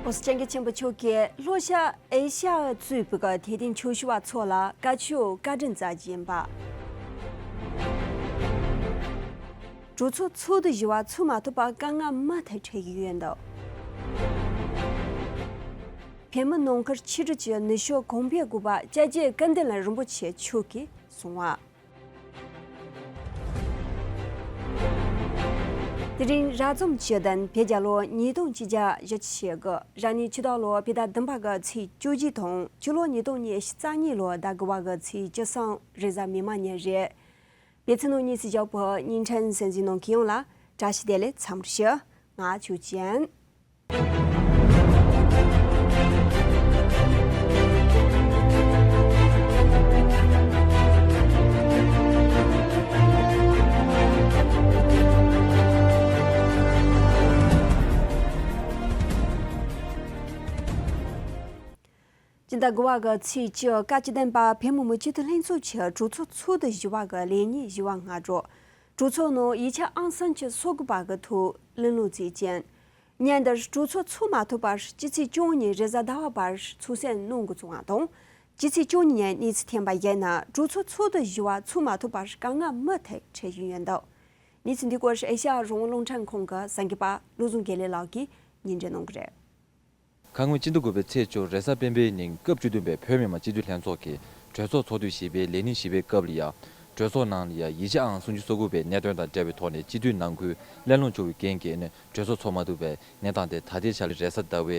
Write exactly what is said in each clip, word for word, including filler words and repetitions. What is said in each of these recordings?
ཨོ་སི་ཀྲུང་གོ་ཆེན་པོ་མཆོག་གིས་ལྷོ་ཤར་ཨེ་ཤ་ཡ་གཙོས་པའི་དད་ལྡན་ཆོས་ཞུ་བ་ཚོ་ལ་བཀའ་ཆོས་བཀའ་དྲིན་སྩལ་རྒྱུ་ཡིན་པ། གྲོས་ཚོགས་ཚོགས་དུ་བཞུགས་པ་ཚོགས་མ་ཐུབ་པར་དཀའ་ངལ་མུ་མཐུད་འཕྲད་ཀྱི་ཡོད་འདུག་བོད་མི་ནང་ཁུལ་ཆིག་སྒྲིལ་གྱི་ནུས་ཤུགས་གོང་འཕེལ་དགོས་པ་བཅའ་རྒྱའི་སྐུ་མདུན་རིན་པོ་ཆེ་མཆོག་གིས་གསུངས་པ། དེ་རིང་རབ་བྱུང་སྤྱི་ཟླ་བདུན་བོད་རྒྱལ་ལོ་ཉིས་སྟོང་ཆིག་བརྒྱ་བཞི་བཅུ་ཞེ་དགུ། རབ་གནས་ཕྱི་ལོ་བོད་ཟླ་བདུན་པ་གི་ཚེས་བཅུ་གཅིག་དང་ཕྱི་ལོ་ཉིས་སྟོང་ཉི་ཤུ་རྩ་གཉིས་ལོ་ཟླ་དགུ་པ་གི་ཚེས་བཅུ་གསུམ་རེས་གཟའ་མིག་དམར་ཉིན་རེད། པེ་ཚི་ནང་གཉིས་སུ་བཞག་པའི་ཉིན་ཕྲན་གསན་གཟིགས་གནང་མཁན་ཡོངས་ལ་བཀྲ་ཤིས་བདེ་ལེགས་འཚམས་འདྲི་ཞུ། ང་ཆོས་ཅན། སྤྱི་ཟླ་དགུ་པ་གི་ཚེས་བཅུ། སྐབས་བཅུ་བདུན་པ་བོད་མི་མང་སྤྱི་འཐུས་ལྷན་ཚོགས་ཀྱི་གྲོས་ཚོགས་ཚོགས་དུ་བཞུགས་པ་གི་ལས་ཉིན་བཞི་པ་སྔ་དྲོ། གྲོས་ཚོགས་ནང་ཡིག་ཆ་ཨང་སུམ་ཅུ་སོ་དགུ་པ་གི་ཐོག་གླེང་སློང་བྱས་རྐྱེན། ཉིན་དེར་གྲོས་ཚོགས་ཚོགས་མ་ཐུབ་པར་སྤྱི་ཚེས་བཅུ་གཉིས་རེས་གཟའ་ཟླ་བ་བར་ཚོགས་སེང་གནང་དགོས་སོང་བ་དང་། སྤྱི་ཚེས་བཅུ་གཉིས་ཉིན་གནས་ཚུལ་ཐོན་པ་བརྒྱུད་ནས་གྲོས་ཚོགས་ཚོགས་དུ་བཞུགས་པ་ཚོགས་མ་ཐུབ་པར་དཀའ་ངལ་མུ་མཐུད་འཕྲད་བཞིན་ཡོད་འདུག་གནས་ཚུལ་འདི་སྐོར་ཨེ་ཤ་ཡ་རང་དབང་རླུང་འཕྲིན་ཁང་གི་གསར་འགོད་པ་བློ་བཟང་དགེ་ལེགས་ལགས་ཀྱིས་སྙན་སྒྲོན་གནང་གི་རེད། ཁ་སྔོན་སྤྱི་ཟླ་དགུ་པའི་ཚེས་བཅུ་རེས་གཟའ་སྤེན་པའི་ཉིན་སྐབས་བཅུ་བདུན་པའི་བོད་མི་མང་སྤྱི་འཐུས་ལྷན་ཚོགས་ཀྱི་གྲོས་ཚོགས་ཚོགས་དུས་བཞི་པའི་ལས་ཉིན་བཞི་པའི་སྐབས་ལ་ཡ། གྲོས་ཚོགས་ནང་ལ་ཡ་ཡིག་ཆ་ཨང་སུམ་ཅུ་སོ་དགུ་པའི་གནད་དོན་དང་འབྲེལ་བའི་ཐོག་ནས་སྤྱི་འཐུས་ནང་ཁུལ་གླེང་སློང་བྱུང་བའི་རྐྱེན་གྱིས་ནི་གྲོས་ཚོགས་ཚོགས་མ་ཐུབ་པའི་གནས་སྟངས་དེ་ད་ལྟའི་ཆ་ལ་རེས་གཟའ་ཟླ་བའི་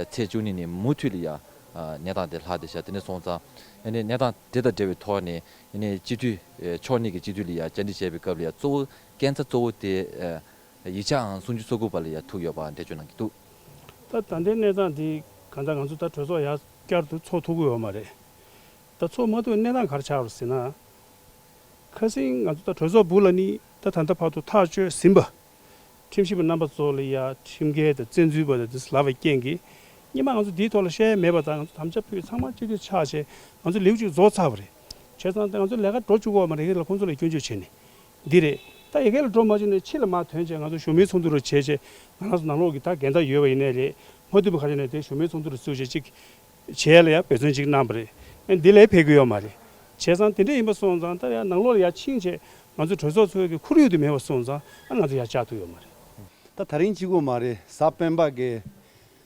ཚེས་བཅུ་གཉིས་ཉིན་མུ་མཐུད་ལ་ཡ་གནས་སྟངས་དེ་ལྷག་བསྡད་ཤག་དེ་འདྲ་སོང་ཙང་ཨ་ནི་གནས་སྟངས་དེ་དང་འབྲེལ་བའི་ཐོག་ནས་ཨ་ནི་སྤྱི་འཐུས་ཕྱོགས་གཉིས་ཀྱི་སྤྱི་འཐུས་ལ་ཡ་བཅར་འདྲི་བྱས་པའི་སྐབས་ལ་ཡ་གཙོ་བོ་སྐས་འཛེག་གཙོ་བོ་དེ། ཡིག་ཆ་ཨང་སུམ་ཅུ་སོ་དགུ་པ་ལ་ཡ་ཐུག་ཡོད་པ་འགྲེལ་བརྗོད་གནང་གི་འདུག་ད་ད་ལྟའི་གནས་སྟངས་འདི་གང་ལྟར་ང་ཚོ་ད་གྲོས་ཚོགས་ཡར་བསྐྱར་དུ་ཚོགས་ཐུབ་ཀྱི་ཡོད་མ་རེད། ད་ཚོགས་མ་ཐུབ་པའི་གནས་སྟངས་ག་རེ་ཆགས་རེད་ཟེར་ན། ཁ་སང་ང་ཚོ་ད་གྲོས་ཚོགས་སྦུག་ལ་ནི་ད་ད་ལྟ་བར་དུ་ཐག་གཅོད་ཟིན་པ། ཁྲིམས་ཞིབ་པ་རྣམ་པ་ཚོ་ལ་ཡ་ཁྲིམས་འགལ་དང་བཙན་འཛུལ་པ་དང་དེ་ཚོ་ལབ་པའི་རྐྱེན་གྱིས། སྔོན་མ་ང་ཚོ་འདིའི་ཐོག་ལ་བཤད་ཡ་མེད་པ་དང་ང་ཚོ་དམ་བཅའ་ཕུལ་ཚང་མ་སྤྱི་འཐུས་ཆགས་བྱས་ང་ཚོ་ལེའུ་གཅིག་རྫོགས་ཚར་བ་རེད། བྱས་ཙང་ད་ང་ཚོ་ལས་ཀ་འགྲོ་བཅུག་གི་ཡོད་མ་རེད། ཡ་གི་ལ་ཁོང་ཚོ་ལ་སྐྱོན་བརྗོད་བྱས་ནས། འདི་རེད། ད་ཡ་གི་ལ་འགྲོ་མ་བཅུག་ནས་ཕྱི་ལ་མར་ཐོན་བྱས་ང་ཚོ་གཞུང་མིན་ཚོགས་འདུ་རུ་བྱས་བྱས་ང་རང་ཚོ་ནང་ལོགས་ཀྱི་ད་འགལ་ཟླ་ཡོད་པ་ཡིན་ནའི་རེད། མ་ཐུབ་པ་ག་རེ་ནས་དེ་གཞུང་མིན་ཚོགས་འདུ་རུ་བཙུགས་བྱས་གཅིག་བྱས་ལ་ཡ་འབད་བརྩོན་གཅིག་གནང་བ་རེད། ཨ་འདི་ལས་ཕེབས་ཀྱི་ཡོད་མ་རེད། བྱས་ཙང་དེ་འདྲ་ཡིན་པ་སོང་ཙང་ད་ཡ་ནང་ལོགས་ལ་ཡ་ཕྱིན་བྱས་ང་ཚོ་གྲོས་ཚོགས་ཚོགས་ཀྱི་ཁོར་ཡུག་དེ་མེད་པ་སོང་ཙང་ཨ་ང་ཚོ་ཡ་བཅར་ཐུབ་ཡོད་མ་རེད། ད་ད་རིང་གཅིག་པོ་མ་རེད། གཟའ་སྤེན་པ་གི་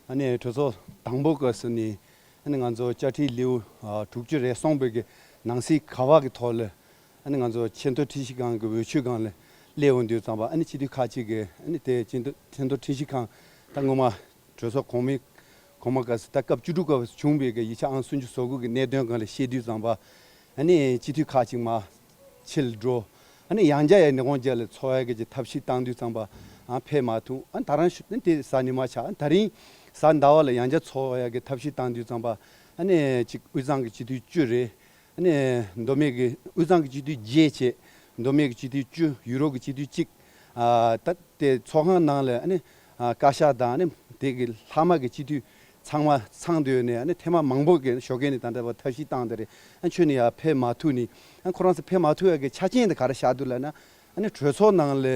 ཨ་ནི་གྲོས་ཚོགས་དང་པོ་སྐབས་སུ་ནི་ཨ་ནི་ང་ཚོ་བཅའ་ཁྲིམས་ལེའུ་ཨ་དྲུག་ཅུ་རེ་གསུམ་པའི་གི་ནང་གསེས་ག་བ་གི་ཐོག་ལ་ཨ་ནི་ང་ཚོ་ཆེས་མཐོ་ཁྲིམས་ཞིབ་ཁང་གི་འོས་ཆོས་ཁང་ལ་སླེབས་ཡོང་དུས་ཙམ་པ་ཨ་ནི་སྤྱི་འཐུས་ཁག་ཅིག་གིས་ཨ་ནི་དེ་ཆེས་མཐོ་ཆེས་མཐོ་ཁྲིམས་ཞིབ་ཁང་ད་སྔོན་མ་གྲོས་ཚོགས་གོང་མའི་གོང་མ་སྐབས་སུ་ད་སྐབས་བཅུ་དྲུག་སྐབས་སུ་བྱུང་བའི་གི་ཡིག་ཆ་ཨང་སུམ་ཅུ་སོ་དགུ་གི་གནད་དོན་སྒང་ལ་བཤད་དུས་ཙམ་པ་ཨ་ནི་སྤྱི་འཐུས་ཁག་ཅིག་མར་ཕྱི་ལ་འགྲོ། ཨ་ནི་ཡང་བསྐྱར་ཡང་ནས་གོང་བརྒྱབ་ལ་ཚོགས་ཡ་གི་ཅིག་ཐབས་ཤེས་བཏང་དུས་ཙམ་པ་ཨ་ཕེབས་མ་ཐུབ། ཨ་ད་རང་ཞུ་ཨ་དེ་གཟའ་ཉི་མ་ཆགས། ཨ་ད་རིང་གཟའ་ཟླ་བ་ལ་ཡང་བསྐྱར་ཚོགས་ཡ་གི་ཐབས་ཤེས་བཏང་དུས་ཙམ་པ་ཨ་ནི་ཅིག་དབུས་གཙང་གི་སྤྱི་འཐུས་བཅུ་རེད། ཨ་ནི་མདོ་སྨད་ཀྱི་དབུས་གཙང་གི་སྤྱི་འཐུས་བརྒྱད་བྱས། མདོ་སྨད་ཀྱི་སྤྱི་འཐུས་བཅུ། ཡུ་རོབ་ཀྱི་སྤྱི་འཐུས་གཅིག་ཨ་ད་དེ་ཚོགས་ཁང་ནང་ལ་ཨ་ནི་ཨ་བཀའ་ཤག་དང་ཨ་ནི་དེ་གི་ལྷག་མ་གི་སྤྱི་འཐུས་ཚང་མ་ཚང་སྡོད་ནས་ཨ་ནི་ཐེངས་མ་མང་པོ་གི་ཞོགས་ཀས་ནས་ད་ལྟ་བར་ཐབས་ཤེས་བཏང་དེ་རེད། ཨ་ཁྱོན་ནས་ཡར་ཕེབས་མ་ཐུབ་ནས་ཨ་ཁོ་རང་ཚོ་ཕེབས་མ་ཐུབ་ཡ་གི་ཆ་རྐྱེན་དེ་ག་རེ་བཞག་འདུག་ལབ་ན། ཨ་ནི་གྲོས་ཚོགས་ནང་ལ་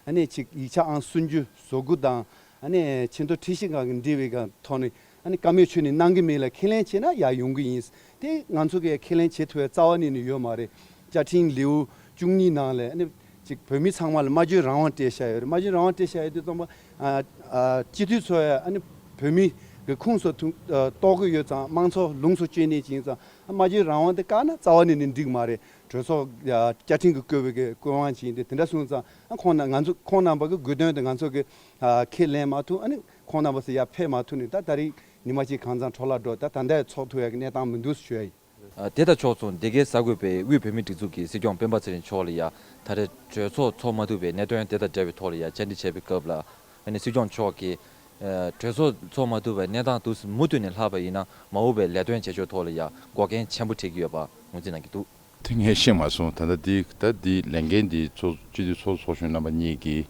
ཨ་ནི་ཅིག་ཡིག་ཆ་ཨང་སུམ་ཅུ་སོ་དགུ་དང་ཨ་ནི་ཆེས་མཐོ་ཁྲིམས་ཞིབ་ཁང་གི་འབྲེལ་བའི་སྒང་ཐོག་ནས་ཨ་ནི་བཀའ་མོལ་ཁྱོན་ནས་གནང་གི་མེད་ལ་ཁས་ལེན་བྱས་ན་ཡར་ཡོང་གི་ཡིན། དེ་ང་ཚོ་གིས་ཁས་ལེན་བྱེད་ཐུབ་པའི་རྩ་བ་ནས་ནི་ཡོད་མ་རེད། བཅའ་ཁྲིམས་ལེའུ་བཅུ་གཉིས་ནང་ལ་ཨ་ནི་ཅིག་བོད་མི་ཚང་མ་ལ་སྨྲ་བརྗོད་རང་དབང་སྤྲད་བཞག་ཡོད་རེད། སྨྲ་བརྗོད་རང་དབང་སྤྲད་བཞག་ཡོད་དུས་ཙམ་པ་ཨ་ཨ་སྤྱི་འཐུས་ཚོ་ཡ་ཨ་ནི་བོད་མི་གི་ཁོངས་སུ་ཐུག་ཨ་གཏོགས་ཀྱི་ཡོད་ཙང་དམངས་གཙོ་ལོངས་སུ་སྤྱོད་མཁན་ཅིག་ཡིན་ཙང་ཨ་སྨྲ་བརྗོད་རང་དབང་དེ་བཀག་ན་རྩ་བ་ནས་ནི་འགྲིག་མ་རེད། གྲོས་ཚོགས་ཡ་བཅའ་ཁྲིམས་ཀྱིས་བཀོད་པའི་གི་བཀོད་དབང་ཅིག་ཡིན་དུས་དེ་འདྲ་སོང་ཙང་ཨ་ཁོང་རྣམ་ང་ཚོ་ཁོང་རྣམ་པ་གི་དགོས་དོན་དེ་ང་ཚོ་གི་ཨ་ཁས་ལེན་མ་ཐུབ། ཨ་ནི་ཁོང་རྣམ་པ་ཚོ་ཡར་ཕེབས་མ་ཐུབ་ནས་ད་ད་རིང་ཉི་མ་གཅིག་གང་ཙམ་འཕྲོ་བརླག་འགྲོ། ད་ད་ལྟ་ཚོགས་ཐུབ་ཡ་གི་གནས་སྟངས་མི་འདུག་ཞུ་ཡ་ཡིན། ཨ་དེ་དང་ཕྱོགས་མཚུངས་སྡེ་དགེ་གསར་འགོད་པས་དབུས་བོད་མིའི་སྒྲིག་འཛུགས་ཀྱི་སྲིད་སྐྱོང་སྤེན་པ་ཚེ་རིང་མཆོག་ལ་ཡ་ད་རེས་གྲོས་ཚོགས་ཚོགས་མ་ཐུབ་པའི་གནད་དོན་དེ་དང་འབྲེལ་བའི་ཐོག་ལ་ཡ་བཅར་འདྲི་བྱས་པའི་སྐབས་ལ་ཨ་ནི་སྲིད་སྐྱོང་མཆོག་གིས་ཨ་གྲོས་ཚོགས་ཚོགས་མ་ཐུབ་པའི་གནས་སྟངས་དུ་མུ་མཐུད་ནས་ལྷག་པ་ཡིན་ན་མ་འོངས་པའི་ལས་དོན་བྱེད་ཕྱོགས་ཐོག་ལ་ཡ་འགོག་རྐྱེན་ཆེན་པོ་འཕྲད་ཀྱི་ཡོད་པ་ངོས་འཛིན་གནང་གི་འདུག་དེ་ངས་ཤེས་མ་སོང་། ད་ལྟ་འདི་ད་འདི་ལས་འགན་འདི་ཚོགས་སྤྱི་འཐུས་ཚོགས་ཚོགས་གཞོན་རྣམ་པ་གཉིས་ཀྱིས་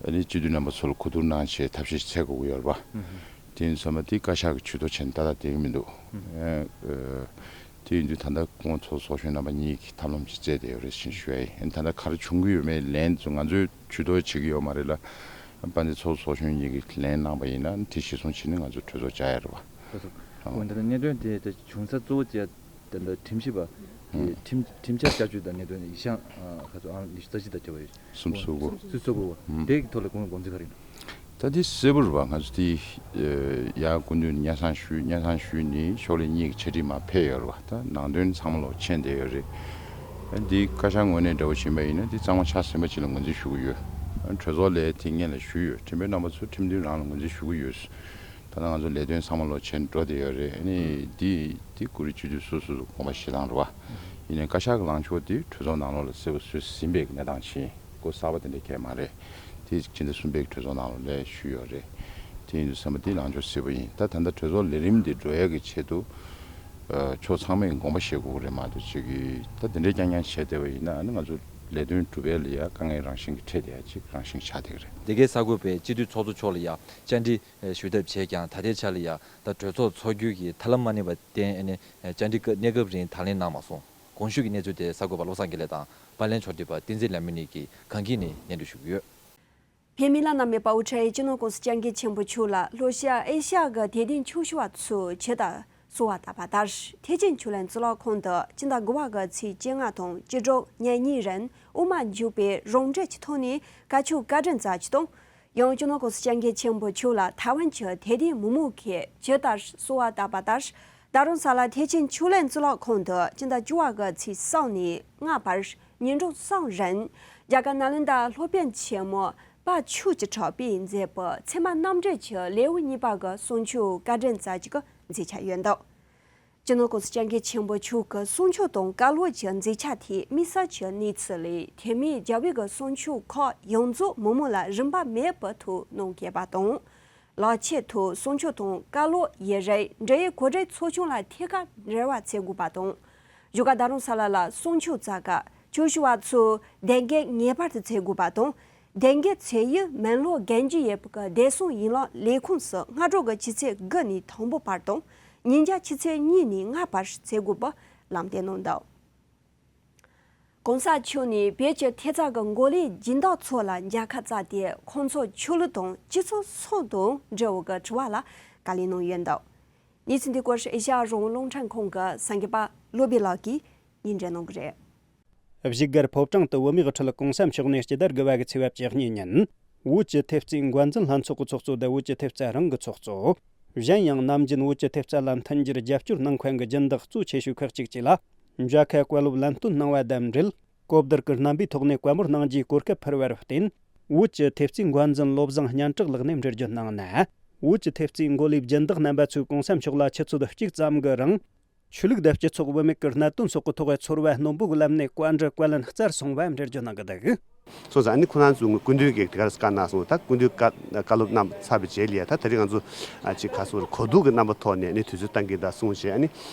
ཨ་ནི་སྤྱི་འཐུས་རྣམ་པ་ཚོ་ལ་གོ་བསྡུར་གནང་བྱས་ཐབས་ཤེས་བྱེད་དགོས་ཀྱི་ཡོད་རེད་པ། དེ་ཡིན་ཙང་མ་དེ་བཀའ་ཤག་གི་ཇུས་གཏོགས་བྱས་ནས་ཏག་ཏག་བསྡད་ཀྱི་མི་འདུག་ཨ་དེ་ཡིན་དུས་ད་ལྟ་ཁོང་ཚོ་ཚོགས་གཞོན་རྣམ་པ་གཉིས་ཀྱིས་ཐབས་ལམ་ཅིག་བཙལ་བསྡད་ཡོད་རེད་ཅེས་ཞུ་ཡ་ཡིན། ད་ལྟ་ག་རེ་བྱུང་གི་ཡོད་མེད་ལན་ཚོ་ང་ཚོས་ཇུས་གཏོགས་བྱེད་ཀྱི་ཡོད་མ་རེད་ལ། དཔལ་ལྡན་ཚོགས་གཙོ་ཚོགས་གཞོན་གཉིས་ཀྱིས་ལན་གནང་པ་ཡིན་ན་དེ་གཞིར་བཟུང་བྱས་ནས་ང་ཚོས་གྲོས་ཚོགས་བཅར་ཡ་རེད་བ། ལགས་སོ། ཨོ། འོན་ཏེ་གནད་དོན་དེ་དེ་བྱུང་ས་གཙོ་བོ་བཅས་དེ་འདྲ་ཁྲིམས་ཞིབ་པ་དེ་ཁྲིམས་ཁྲིམས་འཆར་བསྐྱར་བཅོས་དང་གནད་དོན་ཡིག་བཞག་ཁ་ཚོ་ཨང་ཉི་ཤུ་རྩ་བཞི་དང་བཅས་པ་ཡོད། སུམ་ཅུ་སོ་དགུ། སུམ་ཅུ་སོ་དགུ་བ། དེའི་ཐོག་ལ་དགོངས་དགོངས་ཚུལ་ག་རེ་ཡིན། ད་དེ་གསལ་པོ་རེད་བ། ང་ཚོ་དེ་ཡར་སྐུ་མདུན་སྙན་སེང་ཞུས། སྙན་སེང་ཞུས་ནས་ཕྱོགས་ལས་གཉིས་ཀྱི་འཆར་སྒྲིག་མར་ཕེབས་ཡོད་རེད་བ། ད་ནང་དོན་ཚང་མ་ལོག་མཁྱེན་བསྡད་ཡོད་རེད། འདི་བཀའ་ཤག་ངོས་ནས་འདྲ་བོ་བྱིན་པ་ཡིན་ན་འདི་གཙང་མ་ཆ་ཟིན་པ་ཅིག་ལ་ངོས་འཛིན་ཞུ་གི་ཡོད། གྲོས་ཚོགས་ལ་དེ་སྔོན་ལ་ཞུས་ཡོད། ཁྲིམས་དཔོན་རྣམ་པ་ཚོ་ཁྲིམས་མཐུན་རང་ལ་ངོས་འཛིན་ཞུ་གི་ཡོད། ད་ལྟ་ང་ཚོ་ལས་དོན་ཚང་མ་ལོག་བྱས་ནས་འགྲོ་བསྡད་ཡོད་རེད། ཨ་ནི་འདི་འདི་ཀུ་རེ་བཅུ་དུས་སོ་སོ་སོ་དགོངས་པ་བཞེས་སྟངས་རེད་བ། ཡིན་ནའི་བཀའ་ཤག་གི་ལངས་ཕྱོགས་དེ་གྲོས་ཚོགས་ནང་ལོགས་ལ་གསལ་པོ་བཟོས་ཟིན་པའི་གནས་སྟངས་ཅིག་ཡིན། སྐོར་གསར་པ་དེ་འདྲ་གང་ཡང་མ་རེད། དེ་སྤྱི་ཟླ་གསུམ་པའི་གྲོས་ཚོགས་ནང་ལོགས་ལ་ཞུས་ཡོད་རེད། དེ་ཡིན་དུས་ཙམ་པ་དེ་ལངས་ཕྱོགས་གསལ་པོ་ཡིན། ད་ད་ལྟ་གྲོས་ཚོགས་ལས་རིམ་དེ་འགྲོ་ཡག་གི་ཆེད་དུ་ཨ་ཕྱོགས་ཚང་མས་དགོངས་པ་བཞེས་དགོས་ཀྱི་རེད་མ་གཏོགས་ཅིག་གིས་ད་དེ་འདྲ་རྐྱང་རྐྱང་བྱས་བསྡད་པ་ཡིན་ན་ཨ་ནི་ང་ཚོ་ལས་དོན་སྒྲུབ་ཡག་ལ་ཡ་དཀའ་ངལ་རང་བཞིན་གྱིས་འཕྲད་བསྡད་ཡག་ཅིག་རང་བཞིན་ཆགས་བསྡད་ཀྱི་རེད། འདི་གའི་གསར་འགོད་པས་སྤྱི་འཐུས་ཚོགས་གཙོ་མཆོག་ལ་ཡ་བཅར་འདྲི་ཞུ་ཐབས་བྱས་ཀྱང་ད་ལྟའི་ཆ་ལ་ཡ་ད་གྲོས་ཚོགས་འཚོགས་རྒྱུ་གི་ཐབས་ལམ་མ་གནས་པར་བརྟེན་ཨ་ནི་བཅར་འདྲི་སྐབས་གནས་སྐབས་རིང་དང་ལེན་གནང་མ་སོང་། གོང་ཞུས་ཀྱི་གནས་ཚུལ་དེ་གསར་འགོད་པ་བློ་བཟང་དགེ་ལེགས་དང་པར་ལེན་ཕྱོགས་བསྒྲིགས་པ་བསྟན་འཛིན་ལྷ་མོ་གཉིས་ཀྱིས་གངས་སྐྱིད་ནས་སྙན་སྒྲོན་ཞུ་གི་ཡོད། བོད་མི་བླ་ན་མེད་པ་དབུ་ཁྲིད་སྤྱི་ནོར་༸གོང་ས་༸སྐྱབས་མགོན་ཆེན་པོ་མཆོག་ལ་ལྷོ་ཤར་ཨེ་ཤ་ཡ་གི་དད་ལྡན་ཆོས་ཞུ་བ་ཚོས་ཇི་ལྟར་གསོལ་བ་བཏབ་པ་ལྟར། ཐེག་ཆེན་ཆོས་གླིང་གཙུག་ལག་ཁང་དུ་སྤྱི་ཟླ་དགུ་པ་གི་ཚེས་བཅོ་ལྔ་དང་བཅུ་དྲུག་ཉིན་གཉིས་རིང་དབུ་མ་འཇུག་པའི་རོགས་འབྲེལ་གྱི་ཐོག་ནས་བཀའ་ཆོས་བཀའ་དྲིན་སྩལ་རྒྱུ་དང་། ཡང་སྤྱི་ནོར་༸གོང་ས་༸སྐྱབས་མགོན་ཆེན་པོ་མཆོག་ལ་ཐའེ་ཝན་གྱི་དད་ལྡན་མི་མང་གིས་ཇི་ལྟར་གསོལ་བ་བཏབ་པ་ལྟར། ད་རུང་ས་ལ་ཐེག་ཆེན་ཆོས་གླིང་གཙུག་ལག་ཁང་དུ་སྤྱི་ཟླ་བཅུ་པ་གི་ཚེས་གསུམ་ནས་ལྔ་བར་ཉིན་གྲངས་གསུམ་རིང་རྒྱ་གར་ནཱ་ལེནྡྲ་སློབ་དཔོན་ཆེན་མོ་དཔལ་ཆོས་ཀྱི་གྲགས་པས་མཛད་པའི་ཚད་མ་རྣམ་འགྲེལ་གྱི་ལེའུ་གཉིས་པ་གི་གསུང་ཆོས་བཀའ་དྲིན་སྩལ་རྒྱུ་གི་མཛད་འཆར་ཡོད་འདུག་སྤྱི་ནོར་༸གོང་ས་༸སྐྱབས་མགོན་ཆེན་པོ་མཆོག་གི་གསུང་ཆོས་དང་བཀའ་སློབ་ཀྱི་མཛད་འཆར་དེ་དམིགས་བསལ་གྱི་གནས་ཚུལ་ལས་དེ་མིན་རྒྱལ་བའི་གི་གསུང་ཆོས་ཁག་ཡོངས་རྫོགས་མི་མང་ལ་རིན་པ་མེད་པར་ཐུགས་གནང་གལ་པ་དང་། ལག་ཆེད་དུ་གསུང་ཆོས་དང་བཀའ་སློབ་ཡིག་རིགས་འབྲེལ་ཡོད་གོ་སྒྲིག་ཚོགས་ཆུང་ལ་ཐད་ཀར་འབྲེལ་བ་བྱེད་དགོས་པ་དང་། བཞུགས་སྒར་རྡ་རམ་ས་ལ་ལ་གསུང་ཆོས་སྩལ་སྐབས་ཆོས་ཞུ་བ་ཚོས་བདེ་འགོད་ངེས་པར་དུ་བྱེད་དགོས་པ་དང་། བདེ་འགོད་བྱེད་ཡུལ་མོན་ལྷོ་རྒན་རྒྱའི་ཡུལ་གྱི་བདེ་སྲུང་ཡན་ལག་ལས་ཁུངས་སུ་སྔ་དྲོ་གི་ཆུ་ཚོད་དགུ་ནས་དང་པོ་བར་དང་། ཉིན་རྒྱབ་ཆུ་ཚོད་གཉིས་ནས་ལྔ་བར་བྱེད་དགོས་པ་ལམ་སྟོན་གནང་འདུག་གོང་ས་མཆོག་ནས་བོད་ཀྱི་ཐེབས་རྩ་གི་འགོ་ལས་སྦྱིན་བདག་ཚོ་ལ་མཇལ་ཁ་བསྩལ་ཏེ་ཁོང་ཚོ་ཆོས་ལུགས་དང་སྤྱི་ཚོགས་སོགས་དང་འབྲེལ་བའི་དྲི་བ་ལ་བཀའ་ལན་གནང་ཡོད་འདུག་གནས་ཚུལ་འདི་སྐོར་ཨེ་ཤ་ཡ་རང་དབང་རླུང་འཕྲིན་ཁང་གི་གསར་འགོད་པ་བློ་བྷེ་ལགས་ཀྱིས་སྙན་སྒྲོན་གནང་གི་རེད། བཞུགས་སྒར་ཕོ་བྲང་དུ་བོད་མིའི་དབུ་ཁྲིད་གོང་ས་མཆོག་ནས་སྤྱི་ཟླ་དགུ་པ་གི་ཚེས་པ་བཅུ་གཉིས་ཉིན། བོད་ཀྱི་ཐེབས་རྩའི་འགོ་འཛིན་ལྷན་ཚོགས་ཀྱི་ཚོགས་གཙོ་དང་བོད་ཀྱི་ཐེབས་རྩ་རང་གི་ཚོགས་གཙོ། གཞན་ཡང་ནམ་རྒྱུན་བོད་ཀྱི་ཐེབས་རྩ་ལ་མཐུན་འགྱུར་རྒྱབ་སྐྱོར་གནང་མཁན་གྱི་སྦྱིན་བདག་གཙོ་ཆེ་ཤོས་ཁག་ཅིག་བཅས་ལ་མཇལ་ཁ་བཀའ་སློབ་ལམ་སྟོན་གནང་བ་དང་འབྲེལ། གོ་བསྡུར་གྱི་རྣམ་པའི་ཐོག་ནས་བཀའ་མོལ་གནང་རྒྱུའི་གོ་སྐབས་འཕར་བ་རུ་བརྟེན། བོད་ཀྱི་ཐེབས་རྩའི་འགོ་འཛིན་བློ་བཟང་སྙན་གྲགས་ལགས་ནས་འགྲེལ་བརྗོད་གནང་ན། བོད་ཀྱི་ཐེབས་རྩའི་འགོ་ལས་སྦྱིན་བདག་རྣམ་པ་ཚོས་གོང་ས་མཆོག་ལ་ཆུ་ཚོད་གཅིག་ཙམ་གྱི་རིང་། ཆོས་ལུགས་དང་སྤྱི་ཚོགས་བུད་མེད་ཀྱི་གནད་དོན་སོགས་ཀྱི་ཐོག་ཚོར་བ་རྣོན་པོ་གི་ལམ་ནས་བཀའ་འདྲི་བཀའ་ལན་བསྩལ་སོང་བ་འགྲེལ་བརྗོད་གནང་གི་འདུག་སོང་ཙང་ཨ་ནི་ཁོ་རང་ཚོ་སྐུ་མདུན་གྱིས་དེ་གར་བཀའ་གནང་སོང་། ད་སྐུ་མདུན་བཀའ་བཀའ་སློབ་གནང་ཚར་བའི་རྗེས་ལ་ཡ་ད་དེ་རིང་ང་ཚོ་ཨ་ཅིག་ག་སོང་རེད། གོ་བསྡུར་གྱི་རྣམ་པ་ཐོག་ནས་ནི་དུས་ཚོད་བཏང་གི་ད་གསུངས་བྱས། ཨ་ནི་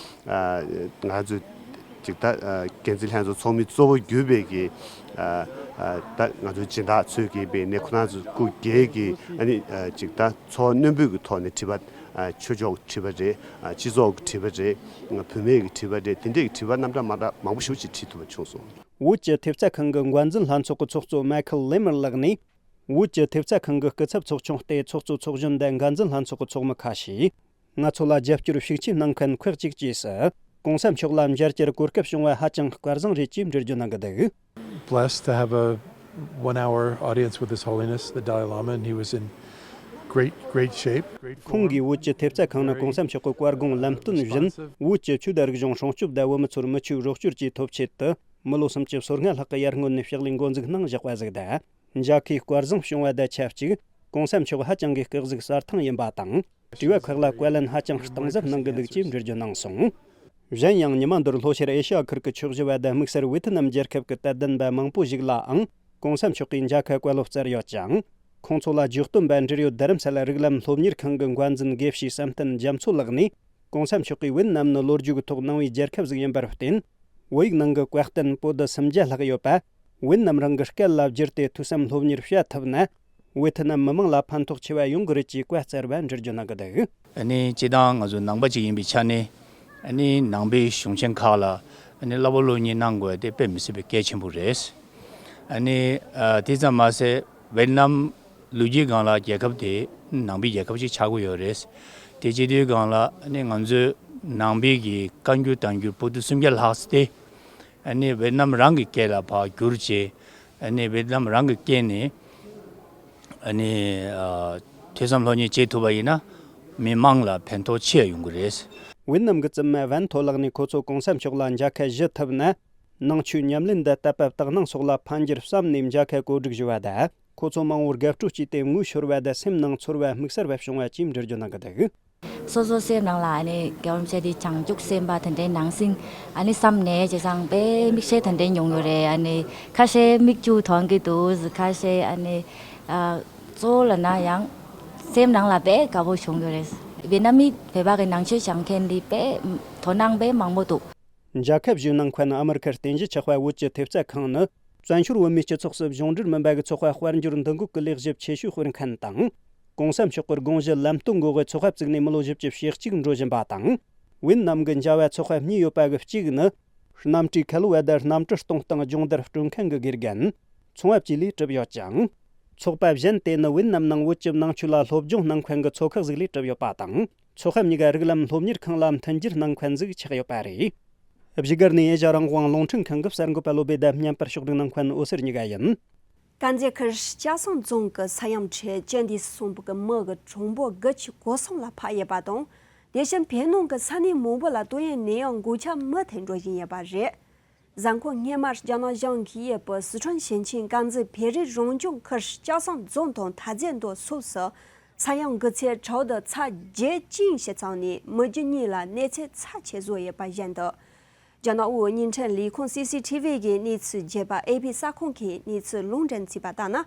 ཨ་ང་ཚོ་ཅིག་ད་ཨ་འགན་འཛིན་ལྷན་ཚོགས་ཚོགས་མི་གཙོ་བོ་གྱུར་པའི་གི་ཨ་ཨ་ད་ང་ཚོ་སྦྱིན་བདག་ཚོས་ཀྱི་བས་ནས་ཁོ་རང་ཚོ་སྐུ་སྒེར་གྱི་ཨ་ནི་ཨ་ཅིག་ད་ཚོར་བ་རྣོན་པོའི་གི་ཐོག་ནས་དྲི་བ། ཨ་ཆོས་ཕྱོགས་ཀྱི་དྲི་བ་རེད། ཨ་སྤྱི་ཚོགས་ཀྱི་དྲི་བ་རེད། ཨ་བུད་མེད་ཀྱི་དྲི་བ་རེད། དེ་འདྲས་ཀྱི་དྲི་བ་རྣམ་གྲངས་མང་དྲགས་མང་པོ་ཞེ་པོ་ཅིག་དྲིས་ཐུབ་པ་བྱུང་སོང་། བོད་ཀྱི་ཐེབས་རྩ་ཁང་གི་འགོ་འཛིན་ལྷན་ཚོགས་ཀྱི་ཚོགས་གཙོ་མའི་ཁལ་ལེ་མར་ལགས་ནས། བོད་ཀྱི་ཐེབས་རྩ་ཁང་གི་སྐུ་ཚབ་ཚོགས་ཆུང་ལྟེ་ཚོགས་གཙོ་ཚོགས་གཞོན་དང་འགན་འཛིན་ལྷན་ཚོགས་ཀྱི་ཚོགས་མི་ཁ་ཤས། ང་ཚོ་ལ་རྒྱབ་སྐྱོར་ཤུགས་ཆེ་གནང་མཁན་ཁག་ཅིག་བཅས་སུ། གོང་ས་མཆོག་ལ་མཇལ་རྒྱུར་གོ་སྐབས་བྱུང་བ་ཧ་ཅང་དཀར་བཟང་རེད་ཅེས་འགྲེལ་བརྗོད་གནང་གི་འདུག Blessed to have a one hour audience with His Holiness the Dalai Lama, and he was in great, great shape. ཁོང་གིས་བོད་ཀྱི་ཐེབས་རྩ་ཁང་ནི་གོང་ས་མཆོག་གི་བཀའ་དགོངས་ལམ་སྟོན་བཞིན། བོད་ཀྱི་ཆོས་དང་རིག་གཞུང་སྲུང་སྐྱོབ་དང་བོད་མི་ཚོར་མི་ཆོས་རོགས་སྐྱོར་གྱི་ཐབས་ཆེད་དུ། མི་ལོ་སུམ་ཅུ་སོ་ལྔ་ལྷག་གི་ཡར་སྔོན་ནས་ཕྱག་ལས་འགོ་འཛུགས་གནང་བཞག་པ་ཟིག་དང་། མཇལ་ཁའི་དཀར་བཟང་བྱུང་བ་དང་ཆབས་ཅིག་གོང་ས་མཆོག་ཧ་ཅང་གི་སྐུ་གཟུགས་གསལ་ཐང་ཡིན་པ་དང་། དྲི་བ་ཁག་ལ་བཀའ་ལན་ཧ་ཅང་གཏིང་ཟབ་གནང་གི་འདུག་ཅེས་འགྲེལ་བརྗོད་གནང་སོང་། གཞན་ཡང་ཉི་མ་འདིར་ལྷོ་ཤར་ཨེ་ཤ་ཡ་ཁུལ་གྱི་ཆོས་ཞུ་བ་དང་དམིགས་བསལ་ཝེ་ཐི་ནམ་རྒྱལ་ཁབ་ཀྱི་དད་ལྡན་པ་མང་པོ་ཞིག་ལའང་གོང་ས་མཆོག་གིས་མཇལ་ཁ་བཀའ་སློབ་སྩལ་ཡོད་ཅིང་། ཁོང་ཚོ་ལ་བརྗོད་སྟོན་པ་འབྲེལ་ཡོད་རྡ་རམ་ས་ལ་རིགས་ལམ་སློབ་གཉེར་ཁང་གི་འགོ་འཛིན་དགེ་བཤེས་བསམ་གཏན་རྒྱ་མཚོ་ལགས་ནས། གོང་ས་མཆོག་གིས་ཝེ་ཐི་ནམ་ནི་ལོ་རྒྱུས་ཀྱི་ཐོག་ནང་པའི་རྒྱལ་ཁབ་ཟིག་ཡིན་པར་བརྟེན། བོད་ཡིག་ནང་གི་བཀའ་བསྟན་པོ་ཏི་སུམ་བརྒྱ་ལྷག་ཡོད་པ། ཝེ་ཐི་ནམ་རང་གི་སྐད་ལ་བསྒྱུར་ཏེ་ཐོས་བསམ་སློབ་གཉེར་བྱ་ཐུབ་ན། ཝེ་ཐི་ནམ་མི་མང་ལ་ཕན་ཐོགས་ཆེ་བ་ཡོང་གི་རེད་ཅེས་བཀའ་སྩལ་བ་འགྲེལ་བརྗོད་གནང་གི་འདུག་ཨ་ནི་སྤྱིར་བཏང་ང་ཚོ་ནང་པ་ཅིག་ཡིན་པའི་ཆ་ནས། ཨ་ནི་ནང་པའི་གཞུང་ཆེན་ཁག་ལ་ཨ་ནི་བསླབ་པ་སློབ་གཉེར་གནང་དགོས་དེ་དཔེ་མི་སྲིད་པའི་གལ་ཆེན་པོ་རེད། ཨ་ནི་ཨ་དེ་ཙམ་མ་ཟད་ཝེ་ཐི་ནམ་ ལོ་རྒྱུས་སྒང་ལ་རྒྱལ་ཁབ་དེ་ནང་པའི་རྒྱལ་ཁབ་ཅིག་ཆགས་ཀྱི་ཡོད་རེད། དེ་བྱེད་དུས་སྒང་ལ་ནི་ང་ཚོས་ནང་པའི་གི་བཀའ་འགྱུར་བསྟན་འགྱུར་པོ་ཏི་སུམ་བརྒྱ་ལྷག་ཙམ་དེ་ནི་ཝེ་ཏི་ནམ་རང་གི་སྐད་ལ་ཕར་བསྒྱུར་བྱས། ནི་ཝེ་ཏི་ནམ་རང་གི་སྐད་ནས་ནི་ཐོས་བསམ་སློབ་གཉེར་བྱེད་ཐུབ་པ་ཡིན་ན་མི་མང་ལ་ཕན་ཐོགས་ཆེ་ཡོང་གི་རེད། ཝེ་ཏི་ནམ་གྱི་བཙུན་མ་ཝན་ཐོ་ལགས་ནས་ཁོ་ཚོ་གོང་ས་མཆོག་ལ་མཇལ་ཁ་ཞུ་ཐུབ་ན། ནང་ཆོས་ཉམས་ལེན་དང་དད་པ་དག་སྣང་སོགས་ལ་ཕན་རྒྱུར་བསམ་ནས་མཇལ་ཁ་གོ་སྒྲིག་ཞུས་པ་དང་། ཁོ་ཚོ་མང་བོར་དགའ་སྤྲོ་སྐྱེས་ཏེ་ངོ་ཤོར་བ་དང་སེམས་ནང་ཚོར་བ་དམིགས་བསལ་བ་བྱུང་བ་བཅས་འགྲེལ་བརྗོད་གནང་གི་འདུག། སོ་སོ་སེམས་ནང་ལ་ཨ་ནི་རྒྱལ་བ་རིན་པོ་ཆེ་དེ་བྱང་ཆུབ་སེམས་དཔའ་དེ་འདྲའི་ནང་སེམས་ཨ་ནི་བསམ་ནས་བྱས་ཙང་དཔེ་མིག་ཤེལ་དེ་འདྲའི་མྱོང་ཡོད་རེད། ཨ་ནི་ཁ་ཤས་མིག་ཆུ་ཐོན་གྱི་འདུག། ཁ་ཤས་ཨ་ནི་ཨ་གཙོ་བོ་ལབ་ན་ཡང་སེམས་ནང་ལ་དཔེ་དགའ་པོ་བྱུང་ཡོད་རེད། ཝེ་ཏི་ནམ་མི་བོད་པ་གི་ནང་ཆོས་སྦྱང་མཁན་དེ་དཔེ་དོ་སྣང་དཔེ་མང་པོ་འདུག། མཇལ་ཁ་ཞུ་གནང་མཁན་ཨ་མི་རི་ཁའི་རྟེན་གཞི་ཆགས་པ་བོད་ཀྱི་ཐེབས་རྩ་ཁང་ནི། བཙན་བྱོལ་བོད་མིའི་སྤྱི་ཚོགས་སུ་གཞུང་འབྲེལ་མིན་པ་གི་ཚོགས་པ་དཔལ་འབྱོར་འདུ་འགོད་ཀྱི་ལས་གཞི་ཆེ་ཤོས་སྤེལ་མཁན་དང་། གོང་ས་མཆོག་གི་དགོངས་གཞི་ལམ་སྟོན་འགོག་པའི་ཚོགས་པ་བཙུགས་ནས་མི་ལོ་བཞི་བཅུ་ཞེ་གཅིག་འགྲོ་བཞིན་པ་དང་། ཝེ་ཏི་ནམ་གྱི་མཇལ་བ་ཚོགས་པ་གཉིས་ཡོད་པ་གི་གཅིག་ནི། གནམ་གྲུའི་ཁ་ལོ་བ་དང་གནམ་གྲུ་གཏོང་སྟངས་སྦྱོང་བརྡར་སྤྲོད་མཁན་གྱི་དགེ་རྒན། ཚོང་བ་བཅས་ལས་གྲུབ་ཡོད་ཅིང་། ཚོགས་པ་གཞན་དེ་ནི་ཝེ་ཏི་ནམ་ནང་བོད་ཀྱི་ནང་ཆོས་ལ་སློབ་སྦྱོང་གནང་མཁན་གྱི་ཚོགས་ཁག་ཟིག་ལས་གྲུབ་ཡོད་པ་དང་། ཚོགས་པ་གཉིས་ཀ་རིགས་ལམ་སློབ་གཉེར་ཁང་ལ་མཐུན་འགྱུར་གནང་མཁན་ཟིག་ཆགས་ཡོད་པ་རེད། བཞུགས་སྒར་ནས་ཨེ་ཤ་རང་དབང་རླུང་འཕྲིན་ཁང་གི་གསར་འགོད་པ་བློ་བེ་དང་བརྙན་པར་ཕྱོགས་སྒྲིག་གནང་མཁན་འོད་ཟེར་གཉིས་ཀ་ཡིན། དཀར་མཛེས་ཁུལ་སྐྱ་བསང་རྫོང་གི་ས་ཡོམ་ཁྲོད་ཅན་དེ་སུམ་པ་གི་མི་གི་གྲངས་འབོར་དགུ་བཅུ་གོ་གསུམ་ལ་ཕར་ཡོད་པ་དང་། དེ་བཞིན་བོད་ནང་གི་ས་གནས་མང་པོ་ལ་ཏོག་དབྱིབས་ནད་ཡམས་འགོས་ཁྱབ་མུ་མཐུད་འགྲོ་བཞིན་ཡོད་པ་རེད། གཟའ་འཁོར་སྔོན་མར་རྒྱ་ནག་གཞུང་གིས་ཡུལ་དབུས་སི་ཁྲོན་ཞིང་ཆེན་དཀར་མཛེས་བོད་རིགས་རང་སྐྱོང་ཁུལ་སྐྱ་བསང་རྫོང་དང་མཐའ་མཛེས་མདོ་སོགས་སུ་ས་ཡོམ་འགོས་ཚད་དྲག་ཏུ་ཚད་བརྒྱད་ཅན་ཞིག་ཚང་ནས་མི་རྒྱུ་གཉིས་ལ་གནོད་འཚེ་ཚབས་ཆེ་བཟོས་ཡོད་པ་བཞིན་དུ། རྒྱ་ནག་དབུས་བརྙན་འཕྲིན་ལས་ཁུངས་སི་སི་ཐི་བི་གིས་གནས་ཚུལ་རྒྱས་པ་ཨེ་པི་གསར་ཁང་གིས་གནས་ཚུལ་ལུང་འདྲེན་བྱས་པ་ལྟར་ན།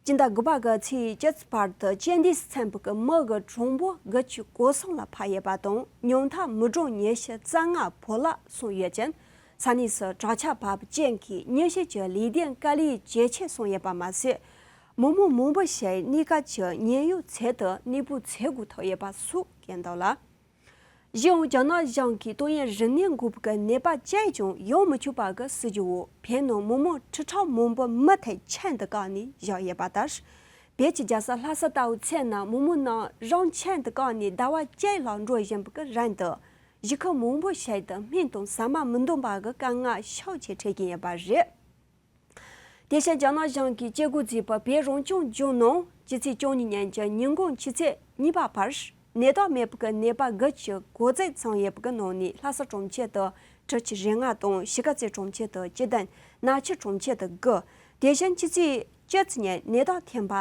སྤྱི་ཟླ་དགུ་པ་གི་ཚེས་བཅུ་བར་དུ་ཅན་དེ་སུམ་པ་གི་མི་གི་གྲངས་འབོར་དགུ་བཅུ་གོ་གསུམ་ལ་ཕར་ཡོད་པ་དང་ཉུང་མཐར་མི་གྲངས་ཉི་ཤུ་རྩ་ལྔ་བོད་ལ་སོང་ཡོད་ཅིང་། ས་གནས་སུ་དྲག་ཆར་བབས་རྐྱེན་གྱིས་མྱི་ཤི་གྱི་ལུས་རྟེན་དཀའ་ལས་ཇེ་ཆེ་སོང་ཡོད་པ་མ་ཟད། མི་མང་མང་པོ་ཞིག་གནས་སྐབས་ཀྱི་ཉེན་གཡོལ་ཚད་དུ་གནས་སྤོ་བྱེད་དགོས་ཐུག་ཡོད་པ་སོགས་བཀོད་འདུག་ལ། གཞན་ཡང་རྒྱ་ནག་གཞུང་གིས་ཏོག་དབྱིབས་རིམས་ནད་འགོས་པའི་ནད་པ་གཅིག་ཀྱང་ཡོང་མི་ཆོག་པ་གི་སྲིད་ཇུས་འོག་བོད་ནང་མི་མང་ཁྲི་ཕྲག་མང་པོ་མུ་མཐུད་ཆར་དུ་བཀག་ནས་བཞག་ཡོད་པ་ལྟར། བོད་ཀྱི་རྒྱལ་ས་ལྷ་ས་ལྟ་བུའི་ཚལ་ནང་མི་མང་རྣམས་རང་ཆར་དུ་བཀག་ནས་ཟླ་བ་གཅིག་ལྷག་འགྲོ་བཞིན་པའི་རིང་དུ། གཞིས་ཁུལ་མང་པོ་ཞིག་ཏུ་སྨན་དང་ཟ་མ་མི་འདང་བ་གི་དཀའ་ངལ་ཤུགས་ཆེ་འཕྲད་ཀྱིན་ཡོད་པ་རེད། དེ་བཞིན་རྒྱ་ནག་གཞུང་གིས་བཅད་བགོས་བྱས་པའི་བོད་རང་སྐྱོང་ལྗོངས་ནང་སྤྱི་ཚེས་བཅུ་གཉིས་ཉིན་གྱི་ཉིན་གུང་ཆུ་ཚོད་གཉིས་པ་བར་ནད་རྟགས་མེད་པའི་ནད་པ་དགུ་བཅུ་གོ་གཅིག་ཚང་ཡོད་པའི་ནང་ནས་ལྷ་ས་གྲོང་ཁྱེར་དུ་དྲུག་ཅུ་རེ་ལྔ་དང་གཞིས་ཀ་རྩེ་གྲོང་ཁྱེར་དུ་བཅུ་བདུན། ནག་ཆུ་གྲོང་ཁྱེར་དུ་དགུ། དེ་བཞིན་ཆུ་ཚོད་བཅུ་གཅིག་ཉིན་ནད་རྟགས་ཐོན་པ་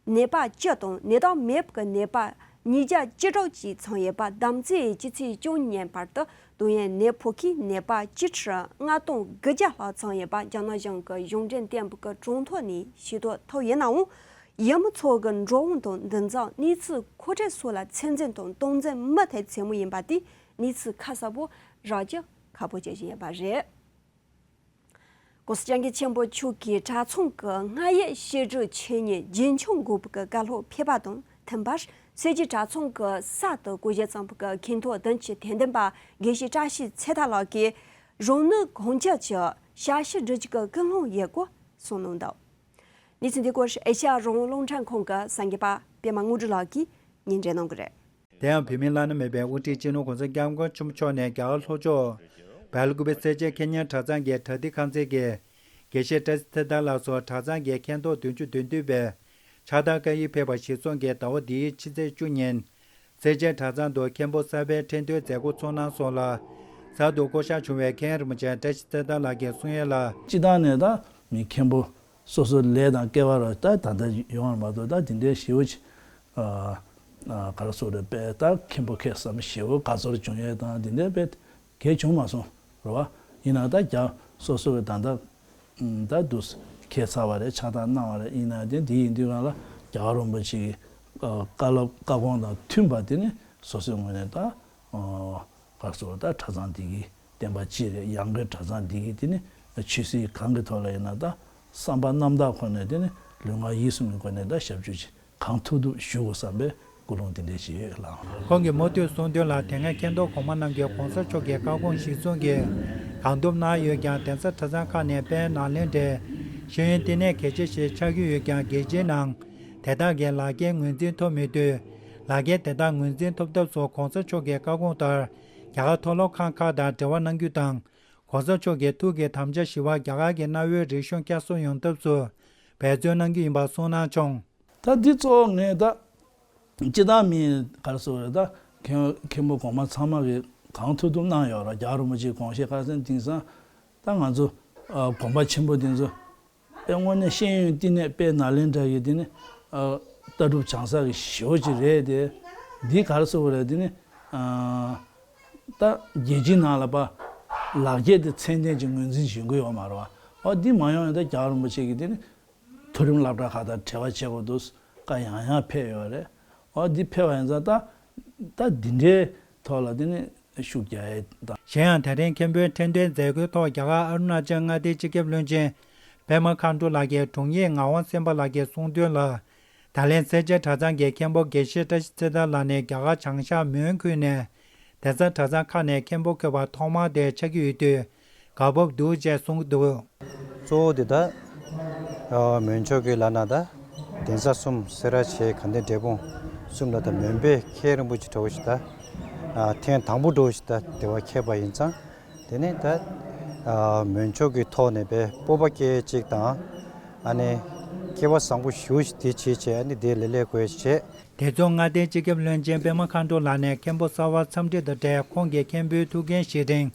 ནད་པ་བཅུ་དང་ནད་རྟགས་མེད་པའི་ནད་པ་ཉིས་བརྒྱ་བཅུ་དྲུག་ཅིག་ཚང་ཡོད་པ། དམ་ཚིག་ཡི་སྤྱི་ཚེས་བཅུ་གཉིས་ཉིན་བར་དུ་ཏོག་དབྱིབས་ནད་ཕོག་མཁན་ནད་པ་བཅུ་ཁྲི་ལྔ་སྟོང་དགུ་བརྒྱ་ལྷག་ཚང་ཡོད་པ་རྒྱ་ནག་གཞུང་གི་གཞུང་འབྲེལ་བསྟན་པའི་གྲངས་ཐོ་ནས་ཤེས་རྟོགས་ཐུབ་ཡོད་ནའང་། ཡུལ་མི་ཚོ་གི་འགྲོ་འོང་དང་འདུ་འཛོམས་གནས་ཚུལ་མཁོ་སྤྲོད་སོགས་ལ་ཚོད་འཛིན་དང་སྟངས་འཛིན་མུ་མཐུད་བྱེད་མུས་ཡིན་པ་དེས་གནས་ཚུལ་ཁ་གསལ་པོ་རག་རྒྱུ་ཁག་པོ་བྱེད་བཞིན་ཡོད་པ་རེད། ྋགོང་ས་ྋསྐྱབས་མགོན་ཆེན་པོ་མཆོག་གིས་གྲྭ་ཚང་གི་སྔགས་ཡིག་བཤད་སྒྲུབ་ཆོས་ཉིད་རྒྱུན་འཁྱོངས་དགོས་པའི་བཀའ་སློབ་ཕེབས་པ་དང་མཐུན་པར། སེར་བྱེས་གྲྭ་ཚང་གི་གསར་དུ་བསྐོ་གཞག་བརྩམས་པའི་མཁན་ཐོག་བདུན་ཅུ་དོན་བདུན་པ་དགེ་བཤེས་བཀྲ་ཤིས་ཚེ་ཐར་ལགས་ཀྱིས་རང་ནུས་གང་ལྕོགས་ཀྱིས་ཞབས་ཕྱི་སྒྲུབ་རྒྱུ་གི་ཀུན་སློང་ཡོད་སྐོར་གསུངས་གནང་འདུག། གནས་ཚུལ་འདི་སྐོར་ཨེ་ཤ་ཡ་རང་དབང་རླུང་འཕྲིན་ཁང་གི་གསར་འགོད་པ་པད་མ་དངོས་གྲུབ་ལགས་ཀྱིས་སྙན་སྒྲོན་གནང་གི་རེད། དེ་ཡང་བོད་མིའི་བླ་ན་མེད་པའི་དབུ་ཁྲིད་སྤྱི་ནོར་༧གོང་ས་༧སྐྱབས་མགོན་ཆེན་པོ་མཆོག་ནས་རྒྱ་གར་ལྷོ་ཕྱོགས་སྦེལ་ཀོབ་སེར་བྱེས་ཁེ་ཉན་གྲྭ་ཚང་གི་གྲྭ་སྡེ་ཁང་ཚན་གྱི་དགེ་བཤེས་བཀྲ་ཤིས་ཚེ་ཐར་ལགས་སུ་གྲྭ་ཚང་གི་མཁན་ཐོག་བདུན་ཅུ་དོན་བདུན་པའི་ཕྱག་དར་བཀའ་ཡིག་ཕེབས་པ་གཞིར་བཟུང་གིས་ཟླ་བ་འདིའི་ཕྱི་ཚེས་བཅུ་ཉིན་སེར་བྱེས་གྲྭ་ཚང་དུ་མཁན་པོ་གསར་པའི་ཁྲི་འདོན་མཛད་སྒོ་ཚོགས་གནང་སོང་ལ། གསར་དུ་བསྐོ་གཞག་བྱུང་བའི་མཁན་རིན་པོ་ཆེ་བཀྲ་ཤིས་ཚེ་ཐར་ལགས་ཀྱིས་གསུང་ཡས་ལ། སྤྱིར་བཏང་ནས་ད་མི་མཁན་པོ་སོ་སོའི་ལས་དང་སྐལ་བ་རུ་ད་ད་ལྟ་ཡོང་བ་མ་གཏོགས་ད་དེ་འདྲའི་ཞེ་པོ་ཅིག་ཨ་ཨ་ག་རེ་ཟེར་རེད། དཔེ་ད་མཁན་པོ་ཁེ་བཟང་ཞེ་པོ་དགའ་ཚོར་བྱུང་ཡས་དང་དེ་འདྲའི་དཔེ་གལ་བྱུང་མ་སོང་རེད་བ། ཡིན་ན་ད་རྒྱ་སོ་སོ་གི་ད་ལྟ་ད་དུ་ཁས་ཚར་བ་རེད། ཕྱག་རྟགས་གནང་བ་རེད། ཡིན་ན་དེ་འདི་ཡིན་དུས་གང་ལ་རྒྱལ་བ་རིན་པོ་ཆེ་གི་བཀའ་སློབ་བཀའ་དགོངས་དང་མཐུན་པ་དེ་ནི་སོ་སོའི་ངོས་ནས་ད་ཨ་ག་རེ་ཟེར་ད་གྲྭ་ཚང་འདི་གི་བསྟན་པ་སྤྱི་རེད། ཡང་སྒོས་གྲྭ་ཚང་འདི་གི་དེ་ནི་ཆོས་སྲིད་གང་གི་ཐོག་ལ་ཡིན་ན་ད་བསམ་པ་རྣམ་དག་ཁོ་ནས་དེ་ནི་ལུས་ངག་ཡིད་གསུམ་གྱི་སྒོ་ནས་ད་ཞབས་ཕྱི་ཅིག་གང་ཐུབ་ཐུབ་ཞུ་དགོས་བསམ་པའི་ཀུན་སློང་དེ་འདྲ་ཞིག་ཡོད་ལགས། ཁོང་གིས་མུ་མཐུད་གསུངས་དོན་ལ་དེ་སྔའི་མཁན་ཐོག་གོང་མ་རྣམས་ཀྱིས་གོང་ས་མཆོག་གི་བཀའ་དགོངས་གཞིར་བཟུང་གིས་གང་ཐུབ་གནང་ཡོད་ཀྱང་། གདན་ས་གྲྭ་ཚང་ཁག་ནས་དཔལ་ནཱ་ལེནྡྲའི་ཤེས་ཡོན་བསྟི་གནས་གལ་ཆེ་ཞིག་ཆགས་ཀྱི་ཡོད་ཀྱང་། རྒྱལ་སྤྱིའི་ནང་ དེ་དག་གི་ལག་འཁྱེར་ངོས་འཛིན་ཐོབ་མེད་དུས། ལག་འཁྱེར་དེ་དག་ངོས་འཛིན་ཐོབ་ཐབས་སུ་གོང་ས་མཆོག་གི་བཀའ་དགོངས་ལྟར། རྒྱ་གར་མཐོ་སློབ་ཁང་ཁག་དང་འབྲེལ་བ་གནང་རྒྱུ་དང་། གོང་ས་མཆོག་གི་ཐུགས་ཀྱི་དམ་བཅའ་བཞི་པ་རྒྱ་གར་གྱི་གནའ་བོའི་རིག་གཞུང་བསྐྱར་གསོ་ཡོང་ཐབས་སུ་འབད་བརྩོན་གནང་རྒྱུ་ཡིན་པ་གསུངས་གནང་བྱུང་། ད་འདི་གཙོ་བོ་ངས་ད་སྤྱི་བཏང་མི་ག་རེ་ཟེར་དགོས་རེད། ད་མཁན་མཁན་པོ་གོང་མ་ཚང་མ་གིས་གང་ཐུབ་ཐུབ་གནང་ཡོད་རེད། རྒྱལ་བ་རིན་པོ་ཆེའི་དགོངས་བཞེད་ཁ་སང་དེང་སང་ད་ང་ཚོ་ཨ་དགོན་པ་ཆེན་པོ་དེ་ཚོ་དཔེ་དངོས་གནས་ཤེས་ཡོན་བསྟི་གནས་དཔེ་ནཱ་ལེནྡྲ་གི་དེ་ནི་ཨ་ལྟ་གྲུབ་བྱང་ས་གི་ཞེ་པོ་ཅིག་རེད་དེ། འདི་ག་རེ་ཟེར་དགོས་རེད། དེ་ནི་ཨ་ད་རྒྱལ་སྤྱིའི་ནང་ལ་པ་ལག་འཁྱེར་དེ་ཚད་ལྡན་ཅིག་ངོས་འཛིན་བྱེད་དགོས་ཡོད་མ་རེད་པ། ཨོ་འདི་མ་ཡོང་ཡང་ད་རྒྱལ་བ་རིན་པོ་ཆེ་གི་དེ་ནི་མཐོ་རིམ་སློབ་གྲྭ་ཁག་དང་འབྲེལ་བ་བྱེད་དགོས་འདུག་བཀའ་ཡང་ཡང་ཕེབས་ཡོད་རེད། ཨོ་འདི་ཕེབས་པ་ཡིན་ཙང་ད་ད་འདི་འདྲའི་ཐོག་ལ་དེ་ནི་ཤུགས་རྒྱག་ཡས་དང་། གཞན་ཡང་དེ་རིང་མཁན་པོའི་ཁྲི་འདོན་མཛད་སྒོའི་ཐོག་རྒྱ་གར་ཨ་རུ་ན་ཅལ་མངའ་སྡེའི་སྤྱི་ཁྱབ་བློན་ཆེན་པད་མ་མཁའ་འགྲོ་ལགས་ཀྱིས་དྲུང་ཡིག་ངག་དབང་སེམས་དཔའ་ལགས་ཀྱིས་གསུངས་དོན་ལ། ད་ལན་སེར་བྱེས་གྲྭ་ཚང་གི་མཁན་པོ་དགེ་བཤེས་བཀྲ་ཤིས་ཚེ་ཐར་ལགས་ནས་རྒྱ་གར་བྱང་ཤར་མོན་ཁུལ་ནས་གདན་ས་གྲྭ་ཚང་ཁག་ནས་མཁན་པོ་འཁོད་པ་ཐོག་མར་དེར་ཆགས་ཀྱི་ཡོད་དུས་དགའ་སྤོབས་འདུག་ཅེས་གསུངས་འདུག། གཙོ་བོ་དེ་ད་ཨ་མོན་ཕྱོགས་ཀྱི་ལ་ན་ད་གདན་ས་གསུམ་སེ་ར་བྱེས་དགའ་ལྡན་འབྲས་སྤུངས་གསུམ་ལ་ད་མོན་པའི་མཁན་རིན་པོ་ཆེ་གྲོགས་ཤིག་ད་ཨ་ཐེངས་དང་པོ་གྲོགས་ཤིག་ད་དེ་བ་མཁས་པ་ཡིན་ཙང་། དེ་ནས་ད་ཨ་མོན་ཕྱོགས་ཀྱི་ཐོག་ནས་པའི་སྤོབས་པ་སྐྱེ་ཅིག་དང་། ཨ་ནི་སྐལ་བ་བཟང་པོ་ཞུ་ཞིག་དེ་བྱེད་བྱེད། ཨ་ནི་དེ་ལས་ལས་དགོས་བྱེད། དེ་མཚུངས་མངའ་སྡེའི་སྤྱི་ཁྱབ་བློན་ཆེན་པད་མ་མཁའ་འགྲོ་ལགས་ནས་མཁན་པོ་གསར་བ་འཚམས་འདྲི་དང་འབྲེལ་ཁོང་གིས་མཁན་པོའི་ཐུགས་འགན་བཞེས་རིང་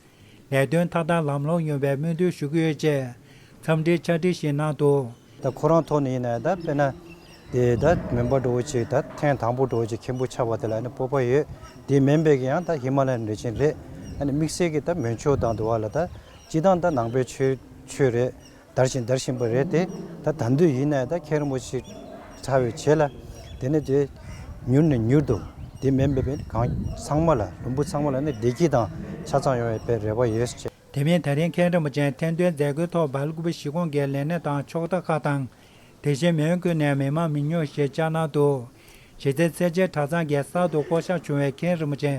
ལས་དོན་མཐའ་དག་ལམ་ལྷོང་ཡོང་བའི་སྨོན་འདུན་ཞུ་གི་ཡོད་ཅེས་འཚམས་འདྲིའི་ཕྱག་བྲིས་ཤིག་གནང་འདུག། ད་ཁོ་རང་ཐོག་ནས་ཡིན་ན་ད་དཔེར་ན་དེ་ད་མོན་པ་འགྲོ་བོ་ཅིག་ད་ཐེངས་དང་པོ་འགྲོ་བོ་ཅིག་མཁན་པོ་ཆགས་པ་དེ་ལ་ནི་སྤོབས་པ་ཡོད། དེ་མིན་པའི་གི་ཡང་ད་ཧི་མ་ལ་ཡན་རི་ཇན་རེད། ཨ་ནི་དམིགས་བསལ་གྱི་ད་མོན་ཕྱོགས་དང་དུ་བ་ལ་ད་སྤྱི་བཏང་ད་ནང་པའི་ཆོས་ཆོས་རེད། དར་ཞིང་དར་བཞིན་པ་རེད་དེ། ད་ད་འདོད་ཡིན་ན་ད་མཁན་རིན་པོ་ཆེ་ཕྲ་བའི་རྗེས་ལ་དེ་ནི་དེ་མྱུར་ནས་མྱུར་དུ་དེ་མིན་པའི་གང་ཚང་མ་ལ་ལུམ་བུ་ཚང་མ་ལ་ནི་བདེ་སྐྱིད་དང་ཆ་ཚང་ཡོང་བའི་དཔེ་རེ་བ་ཡོད་ཅེས། དེ་མིན་ད་རིང་མཁན་རིན་པོ་ཆེ་ཐེར་འདོན་མཛད་སྒོའི་ཐོག་སྦེལ་ཀུ་པེ་གཞིས་ཁོངས་ཀྱི་ལས་སྣེ་དང་ཕྱོགས་མཐའ་ཁག་དང་། དེ་བཞིན་མོན་ཁུལ་ནས་མི་མང་མི་ཉུང་ཞིག་བཅར་གནང་འདུག། གཞི་རྩའི་སེར་བྱེས་གྲྭ་ཚང་གིས་གསར་དུ་བསྐོ་གཞག་བྱུང་བའི་མཁན་རིན་པོ་ཆེ་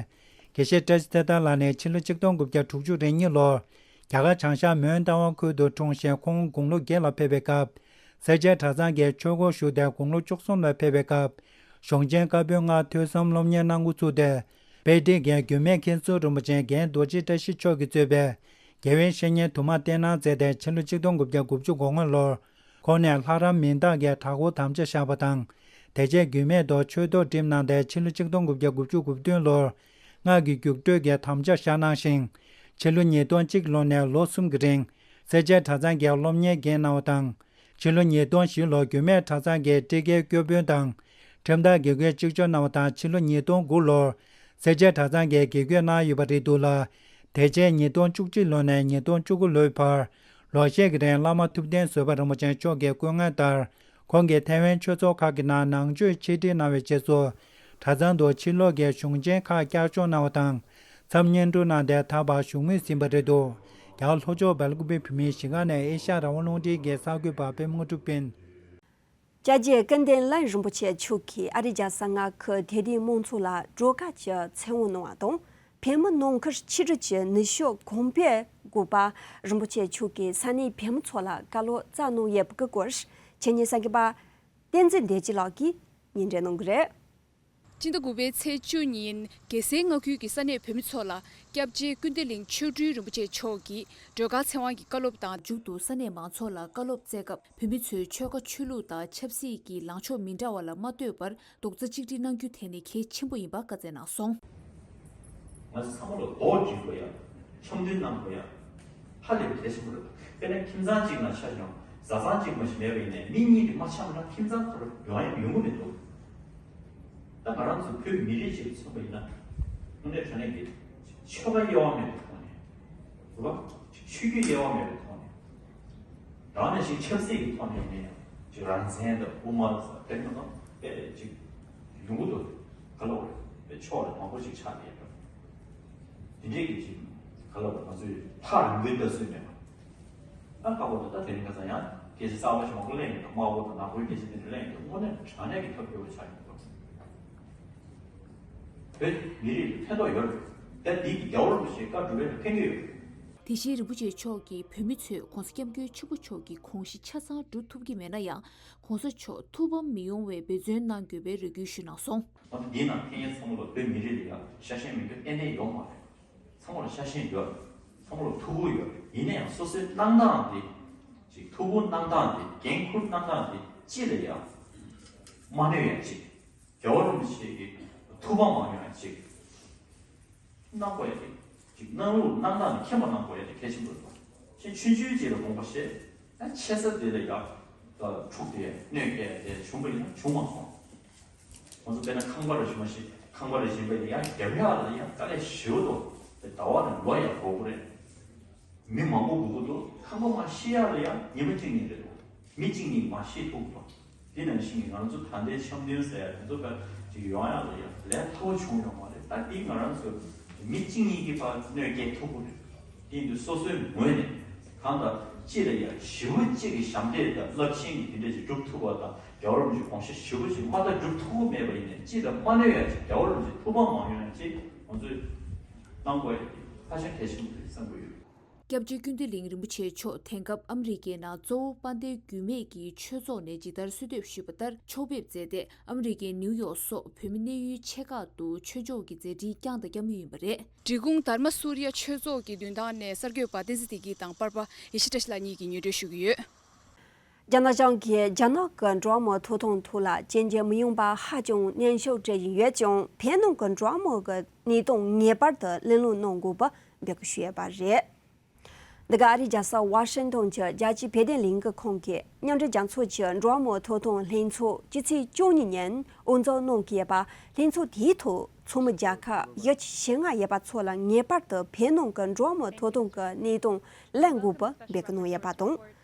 དགེ་བཤེས་བཀྲ་ཤིས་ཚེ་ཐར་ལགས་ནས་ཕྱི་ལོ་ཆིག་སྟོང་དགུ་བརྒྱ་དྲུག་ཅུ་རེ་གཉིས་ལོར་རྒྱ་གར་བྱང་ཤར་མོན་རྟ་དབང་ཁུལ་དུ་འཁྲུངས་ཤིང་ཁོང་དགུང་ལོ་བརྒྱད་ལ་ཕེབས་པའི་སྐབས་སེར་བྱེས་གྲྭ་ཚང་གི་ཆོས་སྒོར་ཞུགས་ཏེ་དགུང་ལོ་བཅུ་གསུམ་ལ་ཕེབས་པའི་སྐབས་གཞུང་ཆེན་བཀའ་པོད་ལྔ་ཐོས་བསམ་སློབ་གཉེར་གནང་འགོ་ཚུགས་ཏེ། དཔལ་ཁྲི་རྒན་རྒྱུད་སྨད་མཁན་ཟུར་རིན་པོ་ཆེ་རྒན་རྡོ་རྗེ་བཀྲ་ཤིས་མཆོག་གིས་གཙོས་པའི་རྒྱལ་བའི་བཤེས་གཉེན་དུ་མར་བསྟེན་གནང་མཛད་དེ་ཕྱི་ལོ་ཆིག་སྟོང་དགུ་བརྒྱ་དགུ་བཅུ་གོ་ལྔ་ལོར་ཁོང་ནས་ལྷ་རམས་མིང་བཏགས་ཀྱི་གྲྭ་སྐོར་དམ་བཅའ་བཞག་པ་དང་། དེ་རྗེས་རྒྱུད་སྨད་དུ་ཆོས་ཐོག་འགྲིམས་གནང་སྟེ་ཕྱི་ལོ་ཆིག་སྟོང་དགུ་བརྒྱ་དགུ་བཅུ་གོ་བདུན་ལོར་སྔགས་ཀྱི་རྒྱུགས་སྤྲོད་ཀྱི་དམ་བཅའ་བཞག་གནང་ཞིང་། ཕྱི་ལོ་ཉིས་སྟོང་གཅིག་ལོ་ནས་ལོ་གསུམ་གྱི་རིང་སེར་བྱེས་གྲྭ་ཚང་གི་སློབ་གཉེར་འགན་གནང་བ་དང་། ཕྱི་ལོ་ཉིས་སྟོང་བཞི་ལོར་རྒྱུད་སྨད་གྲྭ་ཚང་གི་ཁྲི་ཀའི་སྐྱོར་དཔོན་དང་། ཁྲིམས་བདག་དགེ་བསྐོས་གཅིག་ལྕོགས་གནང་བ་དང་། ཕྱི་ལོ་ཉིས་སྟོང་དགུ་ལོར་སེར་བྱེས་གྲྭ་ཚང་གི་དགེ་བསྐོས་གནང་ཡོད་པ་རེད་འདུག་ལ། དེ་རྗེས་ཉིས་སྟོང་བཅུ་གཅིག་ལོ་ནས་ཉིས་སྟོང་བཅུ་དགུ་ལོའི་བར་ལོ་ཤས་ཀྱི་རིང་བླ་མ་ཐུབ་བསྟན་བཟོད་པ་རིན་པོ་ཆེ་མཆོག་གི་སྐུ་ངལ་ལྟར། ཁོང་གིས་ཐའེ་ཝན་ཆོས་ཚོགས་ཁག་གི་ནང་ནང་ཆོས་ཆེད་ཁྲིད་གནང་བའི་རྗེས་སུ། གྲྭ་ཚང་དུ་ཕྱི་ལོགས་ཀྱི་གཞུང་ཆེན་ཁག་བསྐྱར་སྦྱོང་གནང་བ་དང་། མཚམས་བསྙེན་སྒྲུབ་གནང་སྟེ་ད་བར་བཞུགས་མུས་ཟིན་པ་རེད་འདུག། རྒྱ་གར་ལྷོ་ཕྱོགས་སྦེལ་ཀུ་པེ་བོད་མིའི་གཞིས་ཁང་ནས་ཨེ་ཤ་ཡ་རང་དབང་རླུང་འཕྲིན་གྱི་གསར་འགོད་པ་པད་མ་དངོས་གྲུབ་ཡིན། སྐྱབས་རྗེ་སྐལ་ལྡན་བླ་རིན་པོ་ཆེ་མཆོག་གིས་ཨ་རིའི་རྒྱལ་ས་མངའ་ཁུལ་དྷི་ལིའི་མང་ཚོགས་ལ་སྒྲོལ་དཀར་གྱི་ཚེ་དབང་གནང་བ་དང་། བོད་མི་ནང་ཁུལ་ཕྱི་རུ་གྱི་ནུས་ཤུགས་གོང་འཕེལ་དགོས་པ་རིན་པོ་ཆེ་མཆོག་གིས་ས་གནས་བོད་མི་ཚོ་ལ་བཀའ་སློབ་སྩལ་གནང་ཡོད་པའི་སྐོར་ཆེད་གཉེར་གསར་འགོད་པ་བསྟན་འཛིན་བདེ་སྐྱིད་ལགས་ཀྱིས་སྙན་སྒྲོན་གནང་གི་རེད། སྤྱི་ཟླ་དགུ་པའི་ཚེས་བཅུ་ཉིན་རྒྱལ་སའི་མངའ་ཁུལ་གྱི་ས་གནས་བོད་མི་ཚོ་ལ་སྐྱབས་རྗེ་ཀུན་བདེ་གླིང་ཆོ་འཕྲུལ་རིན་པོ་ཆེ་མཆོག་གིས་སྒྲོལ་དཀར་ཚེ་དབང་གི་བཀའ་སློབ་དང་། མཇུག་ཏུ་ས་གནས་མང་ཚོགས་ལ་བཀའ་སློབ་སྩལ་སྐབས། བོད་མི་ཚོས་ཆོལ་ཁ་ཆོས་ལུགས་དང་ཆབ་སྲིད་ཀྱི་ལངས་ཕྱོགས་མི་འདྲ་བ་ལ་མ་ལྟོས་པར་རྡོག་རྩ་གཅིག་སྒྲིལ་གནང་རྒྱུ་དེ་ནི་གལ་ཆེན་པོ་ཡིན་པ་བཀའ་སྩལ་གནང་སོང་། ང་ཚོ་ཚང་མ་ལ་རྡོག་སྒྲིལ་དགོས་ཡ། འཆམ་མཐུན་གནང་དགོས་ཡ། ཧ་ལས་པའི་གལ་ཆེན་པོ་རེད། དཔེར་ན་ཁྱིམ་ཚང་གཅིག་ནང་ཆ་བཞག་བཟའ་ཚང་གཅིག་མ་ཞིག་མེད་པ་ཡིན་ནའི་མི་གཉིས་དེ་མ་འཆམ་ན་ཁྱིམ་ཚང་ཁོ་རང་ཡོང་ཡ་ཡོང་གི་མི་འདུག། ད་ང་རང་ཚོ་བོད་མི་རིགས་ཅིག་མཚོན་པ་ཡིན་ན། དངོས་གནས་དྲང་གནས་ཀྱི་ཆོལ་ཁ་དབྱེ་བ་མེད་པའི་ཐོག་ནས། རེད་བ། ཆོས་བརྒྱུད་དབྱེ་བ་མེད་པའི་ཐོག་ནས། རང་ནས་ཞིག་ཆབ་སྲིད་ཀྱི་ཐོག་ནས་ཡིན་ན་ཡང་ཅིག་རང་བཙན་དང་དབུ་མ་ལ་སོགས་དཔེར་ན་དཔེ་ཅིག་ཡོང་གི་འདུག། ག་ལ་བ་རེད། དཔེ་ཕྱོགས་ལ་མང་པོ་ཞིག་ཆགས་བསྡད་ཡོད་རེད། དེ་འདྲས་ཀྱི་ཅིག་ག་ལ་བ་ང་ཚོས་ཐག་རིང་པོའི་ལྟ་ཚུལ་མེད་པ། ཨ་ཁ་པོ་དང་ད་དེ་རིང་ཁ་སང་ཡང་སྐད་ཆ་གསར་པ་ཞིག་མང་པོ་གླེང་ཡོད། དམར་པོ་དང་ནག་པོའི་སྐད་ཆ་དེ་འདྲ་གླེང་ཡོད། དངོས་གནས་དྲང་གནས་ཀྱི་ཐབས་སྐྱོ་བོ་ཆགས་ཡོད་པ། བོད་མི་རིགས་ལ་ཕན་ཐོགས་ཡོད་རེད། ད་འདི་གི་རྒྱལ་བ་རིན་པོ་ཆེའི་བཀའ་སྒྲུབ་པའི་ལ་ཕན་གྱི་ཡོད་རེད། དེ་བཞིན་རིན་པོ་ཆེ་མཆོག་གིས་བོད་མི་ཚོས་༸གོང་ས་༸སྐྱབས་མགོན་ཆེན་པོ་མཆོག་གི་དགོངས་གཞི་ཆ་ཚང་སྒྲུབ་ཐུབ་ཀྱི་མེད་ན་ཡང་། ༸གོང་ས་མཆོག་ཐུགས་ཕམ་མི་ཡོང་བའི་འབད་བརྩོན་གནང་དགོས་པའི་རེ་སྐུལ་ཞུས་གནང་སོང་། ཨ་ནི་འདིའི་ནང་ཕེབས་མཁན་ཚང་མ་ལ་བོད་མི་རིགས་ལ་ཡང་ཤ་ཞེན་མེད་རྒྱུ་ཏན་ཏན་ཡོད་མ་རེད། ཚང་མ་ལ་ཤ་ཞེན་ཡོད་རེད། ཚང་མ་ལ་ཐུགས་ཁུར་ཡོད་རེད། ཡིན་ན་ཡང་སོ་སོའི་གནང་སྟངས་དེ། ཅིག་ཐུགས་ཁུར་གནང་སྟངས་དེ། འགན་ཁུར་གནང་སྟངས་དེ་ཅི་ལ་ཡང་མ་གནོད་ཡ་ཅིག་རྒྱལ་བ་རིན་པོ་ཆེ་གི་ཐུགས་ཕམ་མ་ཡོང་ཡ་ཅིག་གནང་དགོས་ཡ་དེ། ཅིག་གནང་ལུགས་གནང་སྟངས་དེ་མཁྱེན་པ་གནང་དགོས་ཡ་དེ་གལ་ཆེན་པོ་རེད་པ། ཅིག་ཆུང་ཆུང་ཅིག་ལ་དགོངས་པ་བཞེས། ཡང་ཆེ་ས་དེ་ལ་ཡ་འཁྲུག་སྟེ་གནོད་སྐྱེལ་ཡ་དེ་བྱུང་པ་ཡིན་ན་བྱུང་མ་སོང་། ང་ཚོ་དཔེར་ན་ཁང་པ་རེ་ཞུ་མ་ཤེས། ཁང་པ་རེ་བཞེངས་པ་ཡིན་ན་ཡང་རྒྱབ་ཡག་ལ་ཡང་དཀའ་ལས་ཞེ་པོ་འདུག་ཟླ་བ་རེ་ལོ་ཡང་འགོར་གི་རེད། མི་མང་པོ་སྒུག་གི་འདུག་ཁང་པ་མར་བཤིག་ཡག་ལ་ཡང་ཉི་མ་གཅིག་གཉིས་རེད་འདུག་མི་གཅིག་གཉིས་མར་བཤིག་ཐུབ་འདུག་དེ་ནང་བཞིན་གྱི་ང་ཚོ་ད་ལྟའི་འཆམ་མཐུན་ཟེར་ཡག་དེ་ཚོ་ཕར་ཅིག་ཡོང་ཡག་ལ་ཡང་ལས་སླ་པོ་བྱུང་ཡོད་མ་རེད། ད་དེ་ང་རང་ཚོ་མི་གཅིག་གཉིས་ཀྱིས་ཕར་གནོད་སྐྱེལ་ཐུབ་ཀྱི་རེད། དེ་ཡིན་དུས་སོ་སོའི་ངོས་ནས་གང་ལྟར་སྤྱི་ལ་ཡང་ཞེ་པོ་ཅིག་གི་ཞབས་འདེགས་དང་རླབས་ཆེན་གྱི་དེ་འདྲ་ཞིག་སྒྲུབ་ཐུབ་པ་དང་། རྒྱལ་བ་རིན་པོ་ཆེའི་དགོངས་གཞི་ཞེ་པོ་ཅིག་མ་མཐའ་སྒྲུབ་ཐུབ་ཀྱི་མེད་པ་ཡིན་ནའི་སྤྱི་ལ་མ་གནོད་ཡ་ཅིག་རྒྱལ་བ་རིན་པོ་ཆེའི་ཐུགས་ཕམ་མ་ཡོང་ཡ་ཅིག་ང་ཚོས་གནང་དགོས་ཡ་དེ་ཧ་ཅང་གལ་ཆེན་པོ་རེད་བསམ་གྱི་ཡོད། སྐྱབས་རྗེ་ཀུན་བདེ་གླིང་རིན་པོ་ཆེ་མཆོག་དེང་སྐབས་ཨ་མི་རི་ཀའི་ནང་གཙོ་བོ་དཔལ་ལྡན་རྒྱུད་སྨད་ཀྱི་ཆོས་ཚོགས་ནས་ཇི་ལྟར་གསོལ་འདེབས་ཞུས་པ་ལྟར་ཕྱོགས་ཕེབས་མཛད་དེ། ཨ་མི་རི་ཀའི་ནིའུ་ཡོག་སོགས་བོད་མི་གནས་ཡུལ་ཆེ་ཁག་ཏུ་ཆོས་ཕྱོགས་ཀྱི་མཛད་འཕྲིན་བསྐྱངས་དང་བསྐྱངས་མུས་ཡིན་པ་རེད། འབྲི་གུང་དྷརྨ་སུ་རི་ཡ་ཆོས་ཚོགས་ཀྱི་མདུན་ཐང་ནས་གསར་འགོད་པ་བསྟན་འཛིན་བདེ་སྐྱིད་དང་པར་པ་ཡེ་ཤེས་བཀྲ་ཤིས་ལགས་གཉིས་ཀྱིས་ཉན་སྤྲོད་ཞུ་གི་ཡོད། རྒྱ་ནག་གཞུང་གིས་རྒྱ་ནག་གི་འགྲོ་བ་མིའི་ཐོབ་ཐང་ཐོག་ལ་བཙན་འཛུལ་མི་ཡོང་པར་ཧ་ཅང་ནན་ཤོས་སྤྲད་བཞིན་ཡོད་ཀྱང་། བོད་ནང་གི་འགྲོ་བ་མིའི་གནས་སྟངས་ངེས་པར་དུ་གླེང་སློང་གནང་དགོས་པ་འབོད་སྐུལ་ཞུས་ཡོད་པ་རེད། འདི་ག་ཨ་རིའི་རྒྱལ་ས་ཝ་ཤིང་ཏོན་གྱི་རྒྱལ་སྤྱིའི་བོད་དོན་ལས་འགུལ་ཁང་གིས་མཉམ་འབྲེལ་རྒྱལ་ཚོགས་ཀྱི་འགྲོ་བ་མིའི་ཐོབ་ཐང་ལྷན་ཚོགས་སྤྱི་ཚེས་བཅུ་གཉིས་ཉིན་དབུ་འཛུགས་གནང་གི་ཡོད་པ། ལྷན་ཚོགས་དེའི་ཐོག་ཚོགས་མི་རྒྱལ་ཁབ་བཞི་བཅུ་ཞེ་ལྔ་ཡོད་པ་ཚོ་ལ་ངེས་པར་དུ་བོད་ནང་གི་འགྲོ་བ་མིའི་ཐོབ་ཐང་གི་གནས་སྟངས་གླེང་དགོས་པ་འབོད་སྐུལ་གནང་ཡོད་པ་དང་།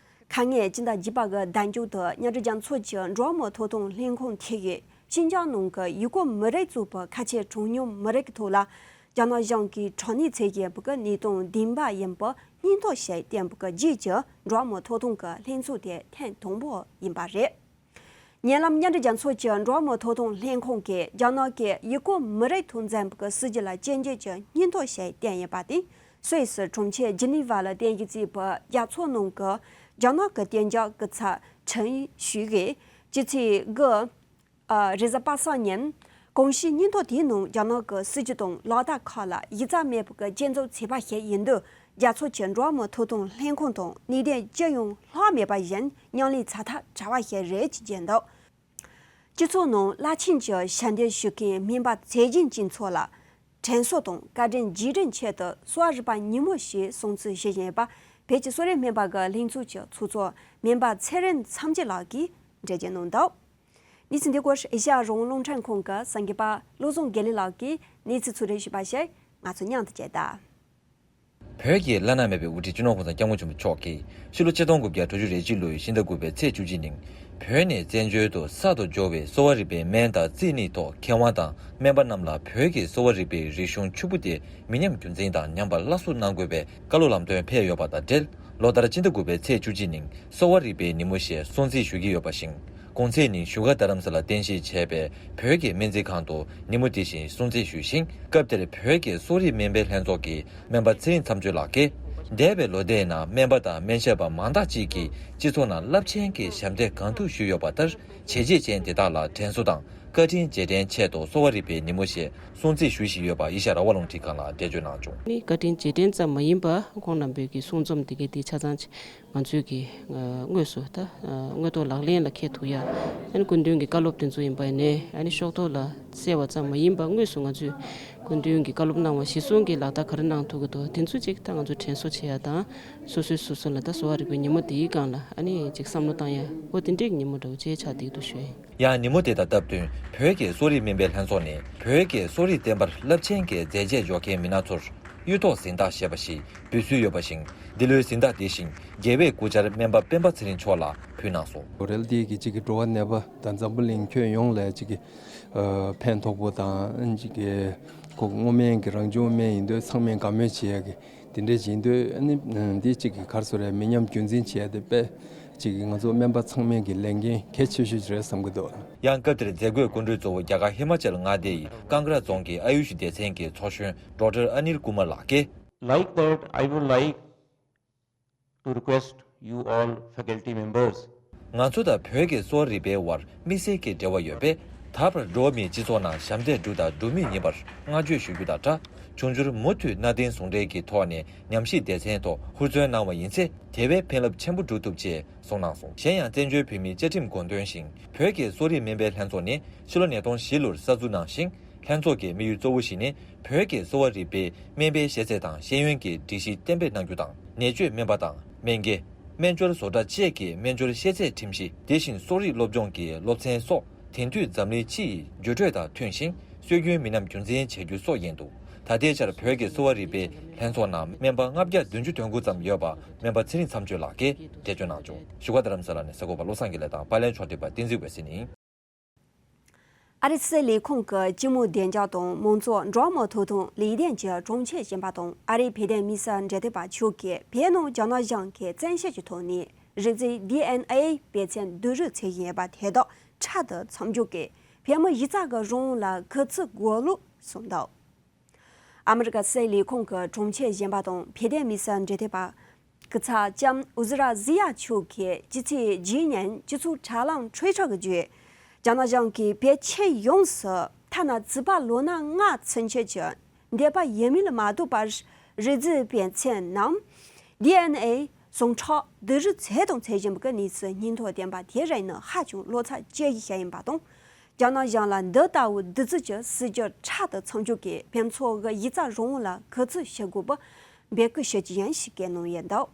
ཁ་ཉིན་སྤྱི་ཟླ་བརྒྱད་པ་གི་ཟླ་མཇུག་ཏུ་མཉམ་འབྲེལ་རྒྱལ་ཚོགས་ཀྱི་འགྲོ་བ་མིའི་ཐོབ་ཐང་ལྷན་ཁང་དེ་ཡིས་ཤིན་ཅང་ནང་གི་ཡུ་གུར་མི་རིགས་ཚོགས་པའི་ཁ་ཆེ་གྲངས་ཉུང་མི་རིགས་ཀྱི་ཐོག་ལ་རྒྱ་ནག་གཞུང་གིས་དྲག་གནོན་བྱེད་བཞིན་པའི་གནས་སྟངས་བདེན་པ་ཡིན་པར་སྙིང་སྟོབས་ཤིག་བསྟན་པའི་རྗེས་ཀྱི་འགྲོ་བ་མིའི་ཐོབ་ཐང་གི་ལྷན་ཚོགས་དེ་ཐེངས་དང་པོ་ཡིན་པ་རེད། ཉེ་ལམ་མཉམ་འབྲེལ་རྒྱལ་ཚོགས་ཀྱི་འགྲོ་བ་མིའི་ཐོབ་ཐང་ལྷན་ཁང་གིས་རྒྱ་ནག་གི་ཡུ་གུར་མི་རིགས་དང་འཛོམས་པའི་སྲིད་བྱུས་ལ་སྐྱོན་བརྗོད་ཀྱི་སྙིང་སྟོབས་ཤིག་བསྟན་ཡོད་པ་དེ། སུད་སི་གྲོང་ཁྱེར་ཇི་ནི་ཝ་ལ་རྟེན་གཞི་བྱས་པའི་རྒྱལ་ཚོགས་ནང་གི་རྒྱ་ནག་གི་བདེ་འཇགས་སྐུ་ཚབ་ཁྲེན་ཞུའེ་གིས་སྤྱི་ཚེས་དགུ། ཨ། རེས་གཟའ་པ་སངས་ཉིན། གོང་ཞུས་སྙིང་སྟོབས་དེའི་ནང་རྒྱ་ནག་གི་སྲིད་བྱུས་དང་ལག་བསྟར་ཁག་ལ་གཞི་རྩ་མེད་པའི་སྐྱོན་འཛུགས་བྱས་པ་ཞིག་ཡིན་དུས། རྒྱལ་ཚོགས་ཀྱི་འགྲོ་བ་མིའི་ཐོབ་ཐང་ལྷན་ཁང་དང་གནད་དོན་ཅི་ཡང་ལྷག་མེད་པ་བཞིན་མཉམ་ལས་བྱ་ཐབས་བྲལ་བ་ཞིག་རེད་ཅེས་བརྗོད་འདུག་སྤྱི་ཚོགས་ནང་རླབས་ཆེན་གྱི་ཞབས་འདེགས་ཞུ་མཁན་སྨན་པ་ཚད་ལྡན་གྱི་ཚོགས་ལ་དྲན་གསོ་དང་བཀའ་དྲིན་རྗེས་དྲན་ཆེད་དུ་གསོ་བ་རིག་པའི་ཉིན་མོ་ཞེས་སྲུང་བརྩི་ཞུ་བཞིན་ཡོད་པ། བོད་ཀྱི་གསོ་རིག་སྨན་པ་གི་ལྷན་ཚོགས་ཀྱི་ཚོགས་གཙོ་སྨན་པ་ཚེ་རིང་མཚམས་གཅོད་ལགས་ཀྱིས་འགྲེལ་བརྗོད་གནང་འདུག་གནས་ཚུལ་འདི་སྐོར་ཨེ་ཤ་ཡ་རང་དབང་རླུང་འཕྲིན་ཁང་གི་གསར་འགོད་པ་བློ་བཟང་དགེ་ལེགས་ལགས་ཀྱིས་གནས་ཚུལ་ཕྱོགས་བསྒྲིགས་ཞུས་པ་ཞིག་ང་ཚོ་མཉམ་དུ་གཟིགས་དང་། བོད་ཀྱི་བླ་ན་མེད་པའི་དབུ་ཁྲིད་སྤྱི་ནོར་༸གོང་ས་༸སྐྱབས་མགོན་ཆེན་པོ་མཆོག་གིས་ཕྱི་ལོ་ཆིག་སྟོང་དགུ་བརྒྱ་དྲུག་ཅུ་རེ་གཅིག་ལོའི་ཕྱི་ཟླ་དགུ་པའི་ཚེས་བཅུ་གཅིག་ཉིན་བོད་ནས་བཙན་བྱོལ་དུ་གསར་དུ་འབྱོར་བའི་གསོ་བ་རིག་པའི་སྨན་དང་རྩིས་གཉིས་ཐོག་མཁས་དབང་དང་སྨན་པ་རྣམས་ལ་བོད་ཀྱི་གསོ་བ་རིག་པའི་རིག་གཞུང་ཕྱུག་པོ་དེ་མི་ཉམས་རྒྱུན་འཛིན་དང་ཉམས་པ་སླར་གསོ་གནང་དགོས་པའི་བཀའ་སློབ་ལམ་སྟོན་ཕེབས་ཡོད་པ་དང་འབྲེལ། ལོ་ལྟར་ཕྱི་ཟླ་དགུ་པའི་ཚེས་བཅུ་གཅིག་ཉིན་གསོ་བ་རིག་པའི་ཉིན་མོ་ཞེས་སྲུང་བརྩི་ཞུ་གི་ཡོད་པ་བཞིན། གོང་ཚེས་ཉིན་བཞུགས་སྒར་རྡ་རམ་ས་ལ་རྟེན་གཞི་བྱས་པའི་བོད་ཀྱི་སྨན་རྩིས་ཁང་དུ་ཉིན་མོ་དེ་བཞིན་སྲུང་བརྩི་ཞུས་ཤིང་། སྐབས་དེར་བོད་ཀྱི་གསོ་རིག་སྨན་པའི་ལྷན་ཚོགས་ཀྱི་སྨན་པ་ཚེ་རིང་མཚམས་གཅོད་ལགས་ཀྱིས། འདས་པའི་ལོ་ཟླའི་ནང་སྨན་པ་དང་སྨན་ཞབས་པ་མང་དག་ཅིག་གིས་སྤྱི་ཚོགས་ནང་རླབས་ཆེན་གྱི་ཞབས་འདེགས་གང་ཐུབ་ཞུས་ཡོད་པ་ལྟར། བྱས་རྗེས་ཅན་དེ་དག་ལ་དྲན་གསོ་དང་བཀའ་དྲིན་རྗེས་དྲན་ཆེད་དུ་གསོ་བ་རིག་པའི་ཉིན་མོ་ཞེས་སྲུང་བརྩི་ཞུ་བཞིན་ཡོད་པ་ཨེ་ཤ་ཡ་རང་དབང་རླུང་འཕྲིན་ཁང་ལ་འགྲེལ་བརྗོད་གནང་བྱུང་། ནི་བཀའ་དྲིན་རྗེས་དྲན་ཙམ་མ་ཡིན་པར་ཁོང་རྣམ་པའི་གི་གསུང་རྩོམ་དེ་གའི་དེ་ཆ་ཚང་ང་ཚོས་ཀྱི་དངོས་སུ་ད་དངོས་ཐོག་ལག་ལེན་ལ་འཁེལ་ཐུབ་ཡ། ཨ་ནི་སྐུ་མདུན་གྱི་བཀའ་སློབ་དེ་ཚོ་ཡིན་པ་ཡིན་ནའི་ཨ་ནི་ཤོག་ཐོག་ལ་གསལ་བ་ཙམ་མ་ཡིན་པ་དངོས་སུ་ང་ཚོས་སྐུ་མདུན་གྱི་བཀའ་སློབ་གནང་བ་གཞིར་བཟུང་གི་ལག་བསྟར་ག་རེ་གནང་ཐུབ་ཀྱི་འདུག་དེ་ཚོ་ཅིག་ད་ང་ཚོ་དྲན་གསོ་བྱེད་ཡ་དང་སོ་སོའི་སོ་སོ་ལ་ད་གསོ་བ་རིག་པའི་ཉིན་མོ་དེའི་སྒང་ལ་ཨ་ནི་ཅིག་བསམ་བློ་བཏང་ཡ་འོ་དེ་འདྲའི་ཉིན་མོ་འདྲ་བོ་ཅིག་ཆགས་བསྡད་ཀྱི་འདུག་ཞུ་ཡ་ཡིན། ཡང་ཉིན་མོ་དེ་དང་སྟབས་བསྟུན་བོད་ཀྱི་གསོ་རིག་སྨན་པའི་ལྷན་ཚོགས་ནས་བོད་ཀྱི་གསོ་རིག་བསྟན་པར་རླབས་ཆེན་གྱི་མཛད་རྗེས་འཇོག་མཁན་མི་སྣ་ཚོར་གཡུ་ཐོག་གཟེངས་རྟགས་ཞེས་པ་ཞིག་འབུལ་སྲོལ་ཡོད་པ་བཞིན། འདི་ལོའི་གཟེངས་རྟགས་དེ་བཞིན་རྒྱལ་བའི་སྐུ་བཅར་སྨན་པ་སྤེན་པ་ཚེ་རིང་མཆོག་ལ་ཕུལ་གནང་སོང་། རེད། འདི་གི་གཅིག་གི་འགྲོ་བ་ནད་པ་དང་འཛམ་བུ་གླིང་ཁྱོན་ཡོངས་ལ་གཅིག་གི་ཕན་ཐོགས་པོ་དང་གཅིག་གི་ཁོ་སྔོ་སྨན་གྱི་རང་བྱུང་སྨན་ཡིན་དུས་ཚང་མས་དགའ་མོས་བྱེད་ཡ་གི་དེ་འདྲས་བྱེད་དུས་ཨ་ནི་འདི་གཅིག་གི་གར་སོ་རེད། མི་ཉམས་རྒྱུན་འཛིན་བྱེད་ཡ་དེ་དཔེ་གཅིག་གི་ང་ཚོ་སྨན་པ་ཚང་མས་ཀྱི་ལས་འགན་གལ་ཆེ་ཤོས་ཅིག་རེད་བསམ་གྱི་འདུག་ཡང་སྐབས་དེར་མཛད་སྒོའི་སྐུ་མགྲོན་གཙོ་བོ་རྒྱ་གར་ཧི་མ་ཅལ་མངའ་སྡེ་ཡི་ཀང་གྲ་རྫོང་གི་ཨ་ཡུཤ་སྡེ་ཚན་གྱི་ཚོགས་གཞོན་ཌོག་ཊར་ཨ་ནིལ་ཀུ་མར་ལགས་ཀྱིས། Like that, I would like to request you all faculty members. ང་ཚོ་དང་བོད་ཀྱི་གསོ་བ་རིག་པའི་དབར་དམིགས་བསལ་གྱི་འབྲེལ་བ་ཡོད་པས། ད་བར་འགྲོ་བ་མིའི་སྤྱི་ཚོགས་ནང་ཞབས་འདེགས་སྒྲུག་དང་སྒྲུག་མུས་ཡིན་པར་བསྔགས་བརྗོད་ཞུ་རྒྱུ་དང་སྦྲགས། འབྱུང་འགྱུར་མུ་མཐུད་གནའ་དེང་ཟུང་འབྲེལ་གྱི་ཐོག་ནས་ཉམས་ཞིབ་སྡེ་ཚན་ཐོག་ཧུར་བརྩོན་གནང་བ་ཡིན་ཚེ། དེ་བས་ཕན་རླབས་ཆེན་པོ་སྒྲུབ་ཐུབ་ཅེས་གསུངས་གནང་སོང་། གཞན་ཡང་། བཙན་བྱོལ་བོད་མིའི་བཅའ་ཁྲིམས་དགོངས་དོན་བཞིན། བོད་ཀྱི་གསོ་བ་རིག་སྨན་པའི་ལྷན་ཚོགས་ནི་ཕྱི་ལོ་ཉིས་སྟོང་བཞི་ལོར་གསར་འཛུགས་གནང་ཞིང་། ལྷན་ཚོགས་ཀྱི་དམིགས་ཡུལ་གཙོ་བོ་ཞིག་ནི། བོད་ཀྱི་གསོ་བ་རིག་པའི་སྨན་པའི་ཤེས་ཚད་དང་ཤེས་ཡོན་གྱི་སྒྲིག་གཞི་གཏན་འབེབས་གནང་རྒྱུ་དང་། ནད་བཅོས་སྨན་པ་དང་སྨན་དགེ། སྨན་སྦྱོར་བཟོ་གྲྭ་བཅས་ཀྱི་སྨན་སྦྱོར་ཤེས་ཚད་ཁྲིམས་གཞི། དེ་བཞིན་གསོ་རིག་སློབ་སྦྱོང་གི་སློབ་ཚན་སོགས། དེང་དུས་འཛམ་གླིང་སྤྱི་ཡི་འགྱུར་འགྲོས་དང་མཐུན་ཞིང་། སྲོལ་རྒྱུན་མི་སྣ་རྒྱུན་འཛིན་བྱེད་རྒྱུ་སོགས་ཡིན་འདུག་ད་ལྟའི་ཆར་བོད་ཀྱི་གསོ་བ་རིག་པའི་ལྷན་ཚོགས་ནང་སྨན་པ་ལྔ་བརྒྱ་བདུན་ཅུ་དོན་དགུ་ཙམ་ཡོད་པ། སྨན་པ་ཚེ་རིང་མཚམས་གཅོད་ལགས་ཀྱིས་འགྲེལ་བརྗོད་གནང་བྱུང་། བཞུགས་སྒར་རྡ་རམ་ས་ལ་ནས་གསར་འགོད་པ་བློ་བཟང་དགེ་ལེགས་དང་། པར་ལེན་ཕྱོགས་སྒྲིག་པ་བསྟན་འཛིན་འོད་ཟེར་ནི་ཡིན། ཨ་རིའི་སྲིད་ལས་ཁུངས་ཀྱི་སྤྱི་མོས་བདེ་འཇགས་དང་མང་གཙོ་འགྲོ་བ་མིའི་ཐོབ་ཐང་ལས་དོན་གྱི་དྲུང་ཆེ་གཞོན་པ་དང་། ཨ་རིའི་བོད་དོན་དམིགས་བསལ་འབྲེལ་མཐུད་པ་མཆོག་གིས་བོད་ནང་རྒྱ་ནག་གཞུང་གིས་བཙན་ཤེད་ཀྱི་ཐོག་ནས་རིགས་རྫས་ཌི་ཨེན་ཨེ་བེད་སྤྱོད་བསྡུ་རུབ་བྱེད་བཞིན་ཡོད་པ་དེ་དག་ཕྲག་ཏུ་མཚམས་འཇོག་གིས་བོད་མི་གཞི་རྩ་གི་རང་དབང་ལ་གུས་བརྩི་དགོས་ལུགས་གསུངས་འདུག་ཨ་མི་རི་ཀ་སྲིད་ལས་ཁུངས་ཀྱི་དྲུང་ཆེ་གཞོན་པ་དང་བོད་དོན་དམིགས་བསལ་འབྲེལ་མཐུད་པ་སྐུ་ཚབ་ལྕམ་ཨུ་ཛི་ར་ཛི་ཡ་མཆོག་གིས་ཕྱི་ཚེས་བཅུ་ཉིན་སྤྱི་ཚོགས་དྲ་ལམ་ཊི་ཝི་ཊར་གྱི་བརྒྱུད། རྒྱ་ནག་གཞུང་གིས་བོད་ཁྱོན་ཡོངས་སུ་ཐ་ན་བྱིས་པ་ལོ་ན་ལྔ་ཚུན་ཆད་ཀྱི་འདས་པ་ཡིན་མིན་ལ་མ་ལྟོས་པར་རིགས་རྫས་བེད་སྤྱོད་ནམ། ཌི་ཨེན་ཨེ་ཟུངས་ཁྲག་བསྡུ་རུབ་བྱས་དང་བྱེད་བཞིན་པའི་གནས་ཚུལ་སྙིང་སྟོབས་ལྡན་པ་དེ་རིགས་ནི་ཧ་ཅང་བློ་འཚབ་སྐྱེ་གཞི་ཞིག་ཡིན་པ་དང་། རྒྱ་ནག་གཞུང་ལ་འདི་ལྟ་བུའི་བདུད་རྩི་གྱི་སྲིད་བྱུས་ཕྲག་ཏུ་མཚམས་འཇོག་གིས་བོད་མི་ཚོ་གི་ཡིག་ཚང་རང་དབང་ལ་གུས་བརྩི་ཞུ་དགོས་པའི་འབོད་སྐུལ་ཞུ་རྒྱུ་ཡིན་ཞེས་བཀོད་གནང་ཡོད་འདུག་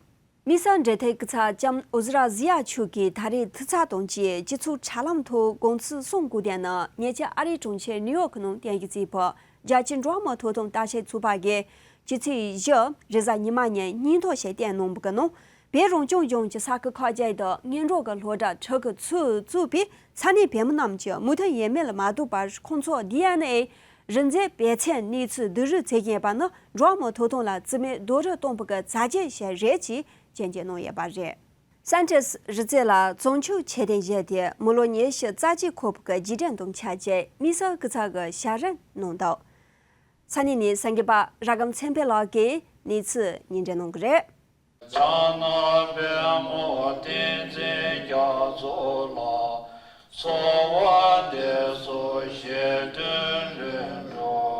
དམིགས་བསལ་འབྲེལ་མཐུད་སྐུ་ཚབ་ལྕམ་ཨུ་ཛི་ར་ཛི་ཡ་མཆོག་གིས་ད་རེས་དུས་ཚོད་དང་བཅས་སྤྱི་ཚོགས་དྲ་ལམ་ཐོག་དགོངས་ཚུལ་གསུང་དགོས་དོན་ནི། ཉེ་ཆར་ཨ་རིའི་དྲུང་ཆེ་ནིའུ་ཡོག་གི་ནང་བསྟན་གྱི་རྩིས་པ་རྒྱལ་སྤྱིའི་འགྲོ་བ་མིའི་ཐོབ་ཐང་ལྟ་བཤལ་ཚོགས་པ་གིས་ཕྱི་ཚེས་བཞི་རེས་གཟའ་ཉི་མ་ཉིན་སྙན་ཐོ་ཞིག་བཏོན་གནང་བའི་ནང་། བོད་རང་སྐྱོང་ལྗོངས་ཀྱི་ས་ཁུལ་ཁག་ཅིག་ཏུ་སྔོན་འགྲོ་གི་སློབ་གྲྭ་ཕྲུ་གུ་ཚོས་བཙུགས་པའི་ས་གནས་བོད་མི་རྣམས་ཀྱིས་མོས་མཐུན་ཡོད་མེད་ལ་མ་ལྟོས་པར་ཁོང་ཚོ་ཌི་ཨེན་ཨེ་རིགས་རྫས་བེད་སྤྱོད་གནས་ཚུལ་བསྡུ་རུབ་བྱེད་ཀྱིན་ཡོད་པ་ནི་འགྲོ་བ་མིའི་ཐོབ་ཐང་ལ་རྩིས་མེད་རྡོག་རོལ་གཏོང་བའི་གི་བྱ་སྤྱོད་ཞིག་རེད་ཅེས་སྐྱོན་བརྗོད་གནང་ཡོད་པ་རེད། སན་ཏྲེས་རི་རྩེ་ལ་བཙོག་ཆུ་མཆོད་རྟེན་བཞེངས་ཏེ་མི་ལོ་ཉི་ཤུ་རྩ་གཅིག་འཁོར་བའི་གི་རྗེས་དྲན་དང་ཆབས་ཅིག་དམིགས་བསལ་སྐུ་ཚབ་ཀྱིས་ཞབས་རིམ་གནང་འདུག་ས་གནས་ནས་གསར་འགོད་པ་ར་སྒམ་ཚེ་འཕེལ་ལགས་ཀྱིས་གནས་ཚུལ་སྙན་སྒྲོན་གནང་གི་རེད། ཕྱག་ན་པདྨོ་བསྟན་འཛིན་རྒྱ་མཚོ་ལ། གསོལ་བ་འདེབས་སོ་བཞེད་དོན་ལྷུན་གྲུབ་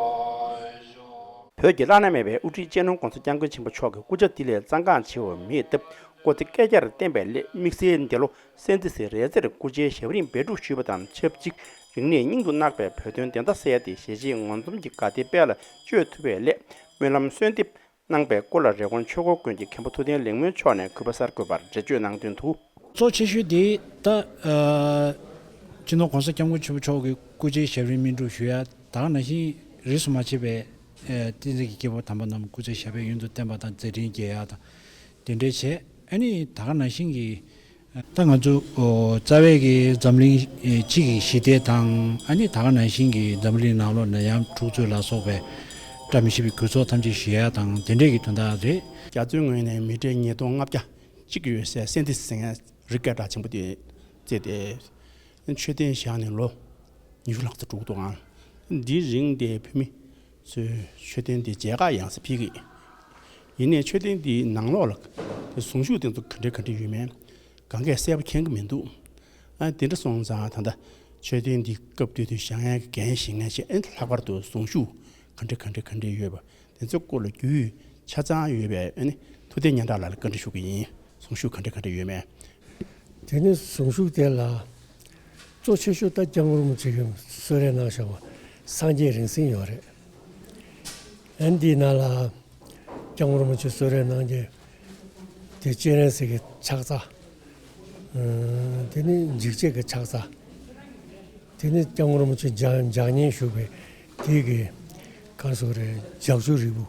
ཤོག་བོད་ཀྱི་བླ་ན་མེད་པའི་དབུ་ཁྲིད་སྤྱི་ནོར་༸གོང་ས་༸སྐྱབས་མགོན་ཆེན་པོ་མཆོག་གི་སྐུ་ཕྱྭ་ཏི་ལའི་གཙང་ཁང་ཆེ་བ་མེ་ཏོག་སྐུ་ཚེ་བསྐལ་བརྒྱར་བརྟན་པའི་སླད། དམིགས་བསལ་འདི་ལོ་སན་ཏི་སི་རི་རྩེར་སྐུ་ཕྱྭའི་ཞབས་རིམ་སྦས་སྒྲུག་ཞུས་པ་དང་ཆབས་ཅིག་རིག་གནས་སྙིང་དུ་བརྣག་པའི་བོད་དོན་བདེན་མཐའ་གསལ་ཏེ་ཞལ་བཞེས་ངོ་འཛོམས་ཀྱི་དགའ་དད་དཔལ་ལ་སྤྱོད་ཐུབ་པའི་སླད། སྨོན་ལམ་གསོལ་འདེབས་གནང་པའི་སྐོར་ལ་རི་ཀོན་ཆོས་འཁོར་དགོན་གྱི་མཁན་པོ་ཐུབ་བསྟན་ལེགས་སྨོན་མཆོག་ནས་གུས་པ་གསར་འགོད་པར་འགྲེལ་བརྗོད་གནང་དོན་དུ། གཙོ་ཆེ་ཤོས་དེ་ད་ཨ་སྤྱི་ནོར་༸གོང་ས་༸སྐྱབས་མགོན་ཆེན་པོ་མཆོག་གི་སྐུ་ཕྱྭའི་ཞབས་རིམ་སྨིན་སྒྲུབ་ཞུ་ཡ་ད་ག་ནང་བཞིན་རིས་སུ་མ་ཆད་པའི་ཨ་བསྟན་འཛིན་གྱི་སྐྱེས་བུ་དམ་པ་རྣམས་སྐུ་ཚེ་ཞབས་པད་ཡུན་དུ་བརྟན་པ་དང་མཛད་འཕྲིན་རྒྱས་ཡ་དང་དེ་འདྲའི་བྱས། ཨ་ནི་ད་ག་ནང་བཞིན་གྱི་ད་ང་ཚོ་ཨོ་རྩ་བའི་གི་འཛམ་གླིང་ཨེ་སྤྱི་གི་ཞི་བདེ་དང་ཨ་ནི་ད་ག་ནང་བཞིན་གྱི་འཛམ་གླིང་ནང་ལོགས་ནད་ཡམས་འཁྲུག་རྩོད་ལ་སོགས་པའི་བཀྲ་མི་ཤིས་པའི་གོ་རྟོགས་ཐམས་ཅད་ཞི་ཡ་དང་དེ་འདྲས་ཀྱི་དོན་དག་རེད། རྒྱ་མཚོའི་ངོས་ནས་མི་ཊར་ཉིས་སྟོང་ལྔ་བརྒྱ་གཅིག་ཡོད་སའི་སན་ཏི་སི་ཟེར་མཁན་རི་སྐད་གྲགས་ཆེན་པོ་དེ་བརྩིས་ཏེ། མཆོད་རྟེན་བཞེངས་ནས་ལོ་ཉི་ཤུ་ལྷག་ཙམ་འགྲོ་གི་འདུག་ཨང་། འདིའི་རིང་དེ་བོད་མི་ཚོས་མཆོད་རྟེན་དེ་མཇལ་ཁ་ཡང་སེ་ཕེབས་ཀྱི། ཡིན་ནའི་མཆོད་རྟེན་དེའི་ནང་ལོགས་ལ་དེ་གཟུངས་གཞུག་དེ་ཚོ་ག་འདྲ་ག་འདྲ་ཡོད་མེད་གང་གས་གསལ་པོ་མཁྱེན་གྱི་མི་འདུག་ཨ་དེ་འདྲ་སོང་ཙང་ད་ལྟ་མཆོད་རྟེན་འདི་སྐབས་དུས་དུས་བཞེངས་ཡས་ཀྱི་འགན་བཞེས་མཁན་ཞིག་ཨ་ནི་ལྷག་པར་དུ་གཟུངས་གཞུག་ག་འདྲ་ག་འདྲ་ག་འདྲ་ཡོད་པ། དེ་ཚོའི་སྐོར་ལ་རྒྱུས་ཡོད་ཆ་ཚང་ཡོད་པའི་ཨ་ནི་ཐུབ་བསྟན་སྙན་གྲགས་ལགས་ལ་བཀའ་འདྲི་ཞུ་གི་ཡིན། གཟུངས་གཞུག་ག་འདྲ་ག་འདྲ་ཡོད་མེད། དེ་ནི་གཟུངས་གཞུག་དེ་ལ་གཙོ་ཆེ་ཤོས་ད་སྐྱབས་མགོན་རིན་པོ་ཆེ་གིས་གསོལ་རས་གནང་བཞག་པ་སངས་རྒྱས་རིང་བསྲེལ་ཡོད་རེད། ཨ་ནི་འདིའི་ནང་ལ་སྐྱབས་མགོན་རིན་པོ་ཆེ་གསོལ་རས་གནང་རྒྱུ་དེ་སྤྱན་རས་གཟིགས་ཀྱི་ཕྱག་འཚལ། ཨ་དེ་ནི་འཇིགས་བྱེད་ཀྱི་ཕྱག་འཚལ། དེ་ནི་སྐྱབས་མགོན་རིན་པོ་ཆེ་ལྗགས་ལྗགས་བསྙེན་ཞུས་པའི་དེ་གི་ག་རེ་ཟེར་དགོས་རེད། ལྗགས་ཀྱུ་རིལ་བུ།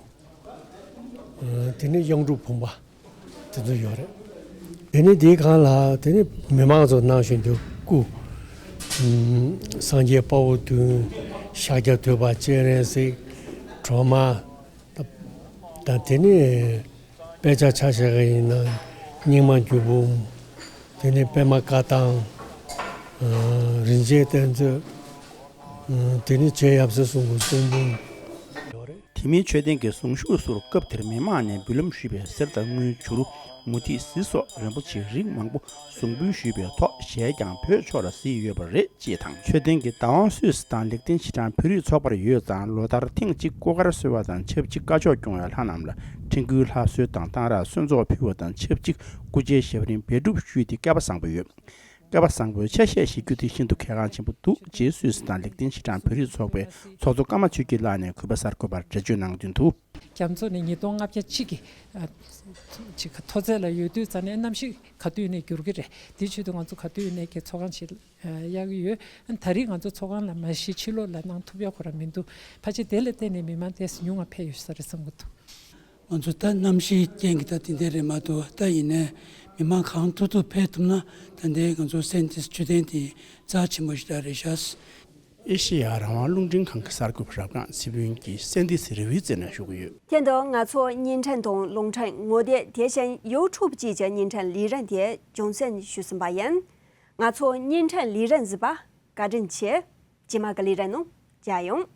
ཨ་དེ་ནི་གཡུང་དྲུང་བུམ་པ་དེ་ཚོ་ཡོད་རེད། དེ་ནི་དེའི་སྒང་ལ་དེ་ནི་མི་མང་ཚོ་གནང་བཞིན་དུ་སྐུ། ཨ་སངས་རྒྱས་དཔའ་བོ་བདུན། ཤཱཀྱ་ཐུབ་པ། སྤྱན་རས་གཟིགས། སྒྲོལ་མ། ད་དེ་ནི་དཔེ་ཆ་ཆ་བཞག་གི་ཡིན་ན་རྙིང་མ་རྒྱུད་འབུམ། དེ་ནི་པདྨ་བཀའ་ཐང་། ཨ་རིན་ཆེན་གཏེར་མཛོད། ཨ་དེ་ནི་རྗེ་ཡབ་སྲས་གསུམ་གྱི་གསུང་འབུམ། ཡོད་རེད། དེ་ དེ་མིན་མཆོད་རྟེན་གྱི་གཟུངས་གཞུག་ཚུར་སྐབས་དེར་མི་མང་ནས་འབུལ་ལམ་ཞུས་པའི་གསེར་དང་དངུལ་བྱུ་རུ། མུ་ཏིག་གཟི་སོགས་རིན་པོ་ཆེ་རིགས་མང་པོ་གཟུངས་འབུལ་ཞུས་པའི་ཐོག་གཞས་ཀྱང་བོད་ཕྱོགས་ལ་གཟིགས་ཡོད་པ་རེད་ཅེས་དང་། མཆོད་རྟེན་གྱི་བདག་དབང་སུད་སི་དང་ལེགས་ལྡན་ཕྱི་འབྲང་བོད་རིགས་ཚོགས་པར་ཡོད་ཙང་། ལོ་ལྟར་ཐེངས་གཅིག་སྐུ་མཁར་གསོལ་བ་དང་ཆབས་ཅིག་བཀའ་ཆོས་སྐྱོང་བའི་ལྷ་རྣམས་ལ་ཕྲེང་སྐུའི་ལྷ་གསོལ་དང་གཏང་རག་གསོལ་ཚོགས་ཕུལ་བ་དང་ཆབས་ཅིག་སྐུ་ཕྱྭའི་ཞབས་རིམ་སྦས་སྒྲུབ་ཞུས་ཏེ་སྐལ་པ་བཟང་པོ་ཡོད། སྐལ་པ་བཟང་པོའི་ཆ་ཤས་ཤིག་རྒྱུ་དེ་ཤིན་ཏུ་གལ་འགངས་ཆེན་པོ་འདུག་ཅེས་སུད་སི་དང་ལེགས་ལྡན་ཕྱི་འབྲང་བོད་རིགས་ཚོགས་པའི་ཚོགས་གཙོ་ཀརྨ་ཆོས་སྐྱིད་ལགས་ནས་གུས་པ་གསར་འགོད་པར་འགྲེལ་བརྗོད་གནང་དོན་དུ། རྒྱ་མཚོ་ནི་ཉིས་སྟོང་ལྔ་བརྒྱ་གཅིག་གི་ཨ་ཅིག་མཐོ་ཚད་ལ་ཡོད་དུས་ཙང་ནས་གནམ་གཤིས་ག་དུས་ནས་འགྱུར་གི་རེད། དེ་ཆེད་དུ་ང་ཚོ་ག་དུས་ནས་ཀྱི་ཚོགས་ཁང་ཞིག་ཨ་གཡར་གི་ཡོད། ཨ་ད་རེས་ང་ཚོ་ཚོགས་ཁང་ལ་མ་གཞི་ཕྱི་ལོགས་ལ་གནང་ཐུབ་ཡ་ཁོ་རང་མི་འདུག་ཕལ་ཆེར་དེ་ལ་བརྟེན་ནས་མི་མང་ཏོག་ཙམ་ཉུང་ང་ཕེབས་ཡོད་ས་རེད་བསམ་གི་འདུག་ང་ཚོ་ད་གནམ་གཤིས་རྐྱེན་གྱིས་ད་དེ་འདྲ་རེད་མ་གཏོགས། ད་ཡིན་ནའི་མི་མང་གང་ཐུབ་ཐུབ་ཕེབས་ཐུབ་ན། ད་ལྟའི་ང་ཚོ་སེན་ཏིས་མཆོད་རྟེན་དེ་རྩ་ཆེན་པོ་ཞིག་ད་རེད་ཤག་ཨེ་ཤེ་ཡ་རང་དབང་རླུང་འཕྲིན་ཁང་གི་གསར་འགོད་པ་རབ་སྒང་ཚེ་ཕུན་གྱིས་སེན་ཏིས་རི་བོའི་རྩེ་ནས་ཞུ་གི་ཡོད། ཁྱེད་དང་ང་ཚོ་བརྙན་འཕྲིན་དང་རླུང་འཕྲིན་ངོ་དེབ། དེ་བཞིན་ཡུ་ཊུབ་བཅས་ཀྱི་བརྙན་འཕྲིན་ལས་རིམ་དེ་རྒྱུན་འཛིན་ཞུས་ཟིན་པ་ཡིན། ང་ཚོ་བརྙན་འཕྲིན་ལས་རིམ་གཟིགས་པ་བཀའ་དྲིན་ཆེ། རྗེས་མ་གི་ལས་རིམ་ནང་མཇལ་ཡོང་།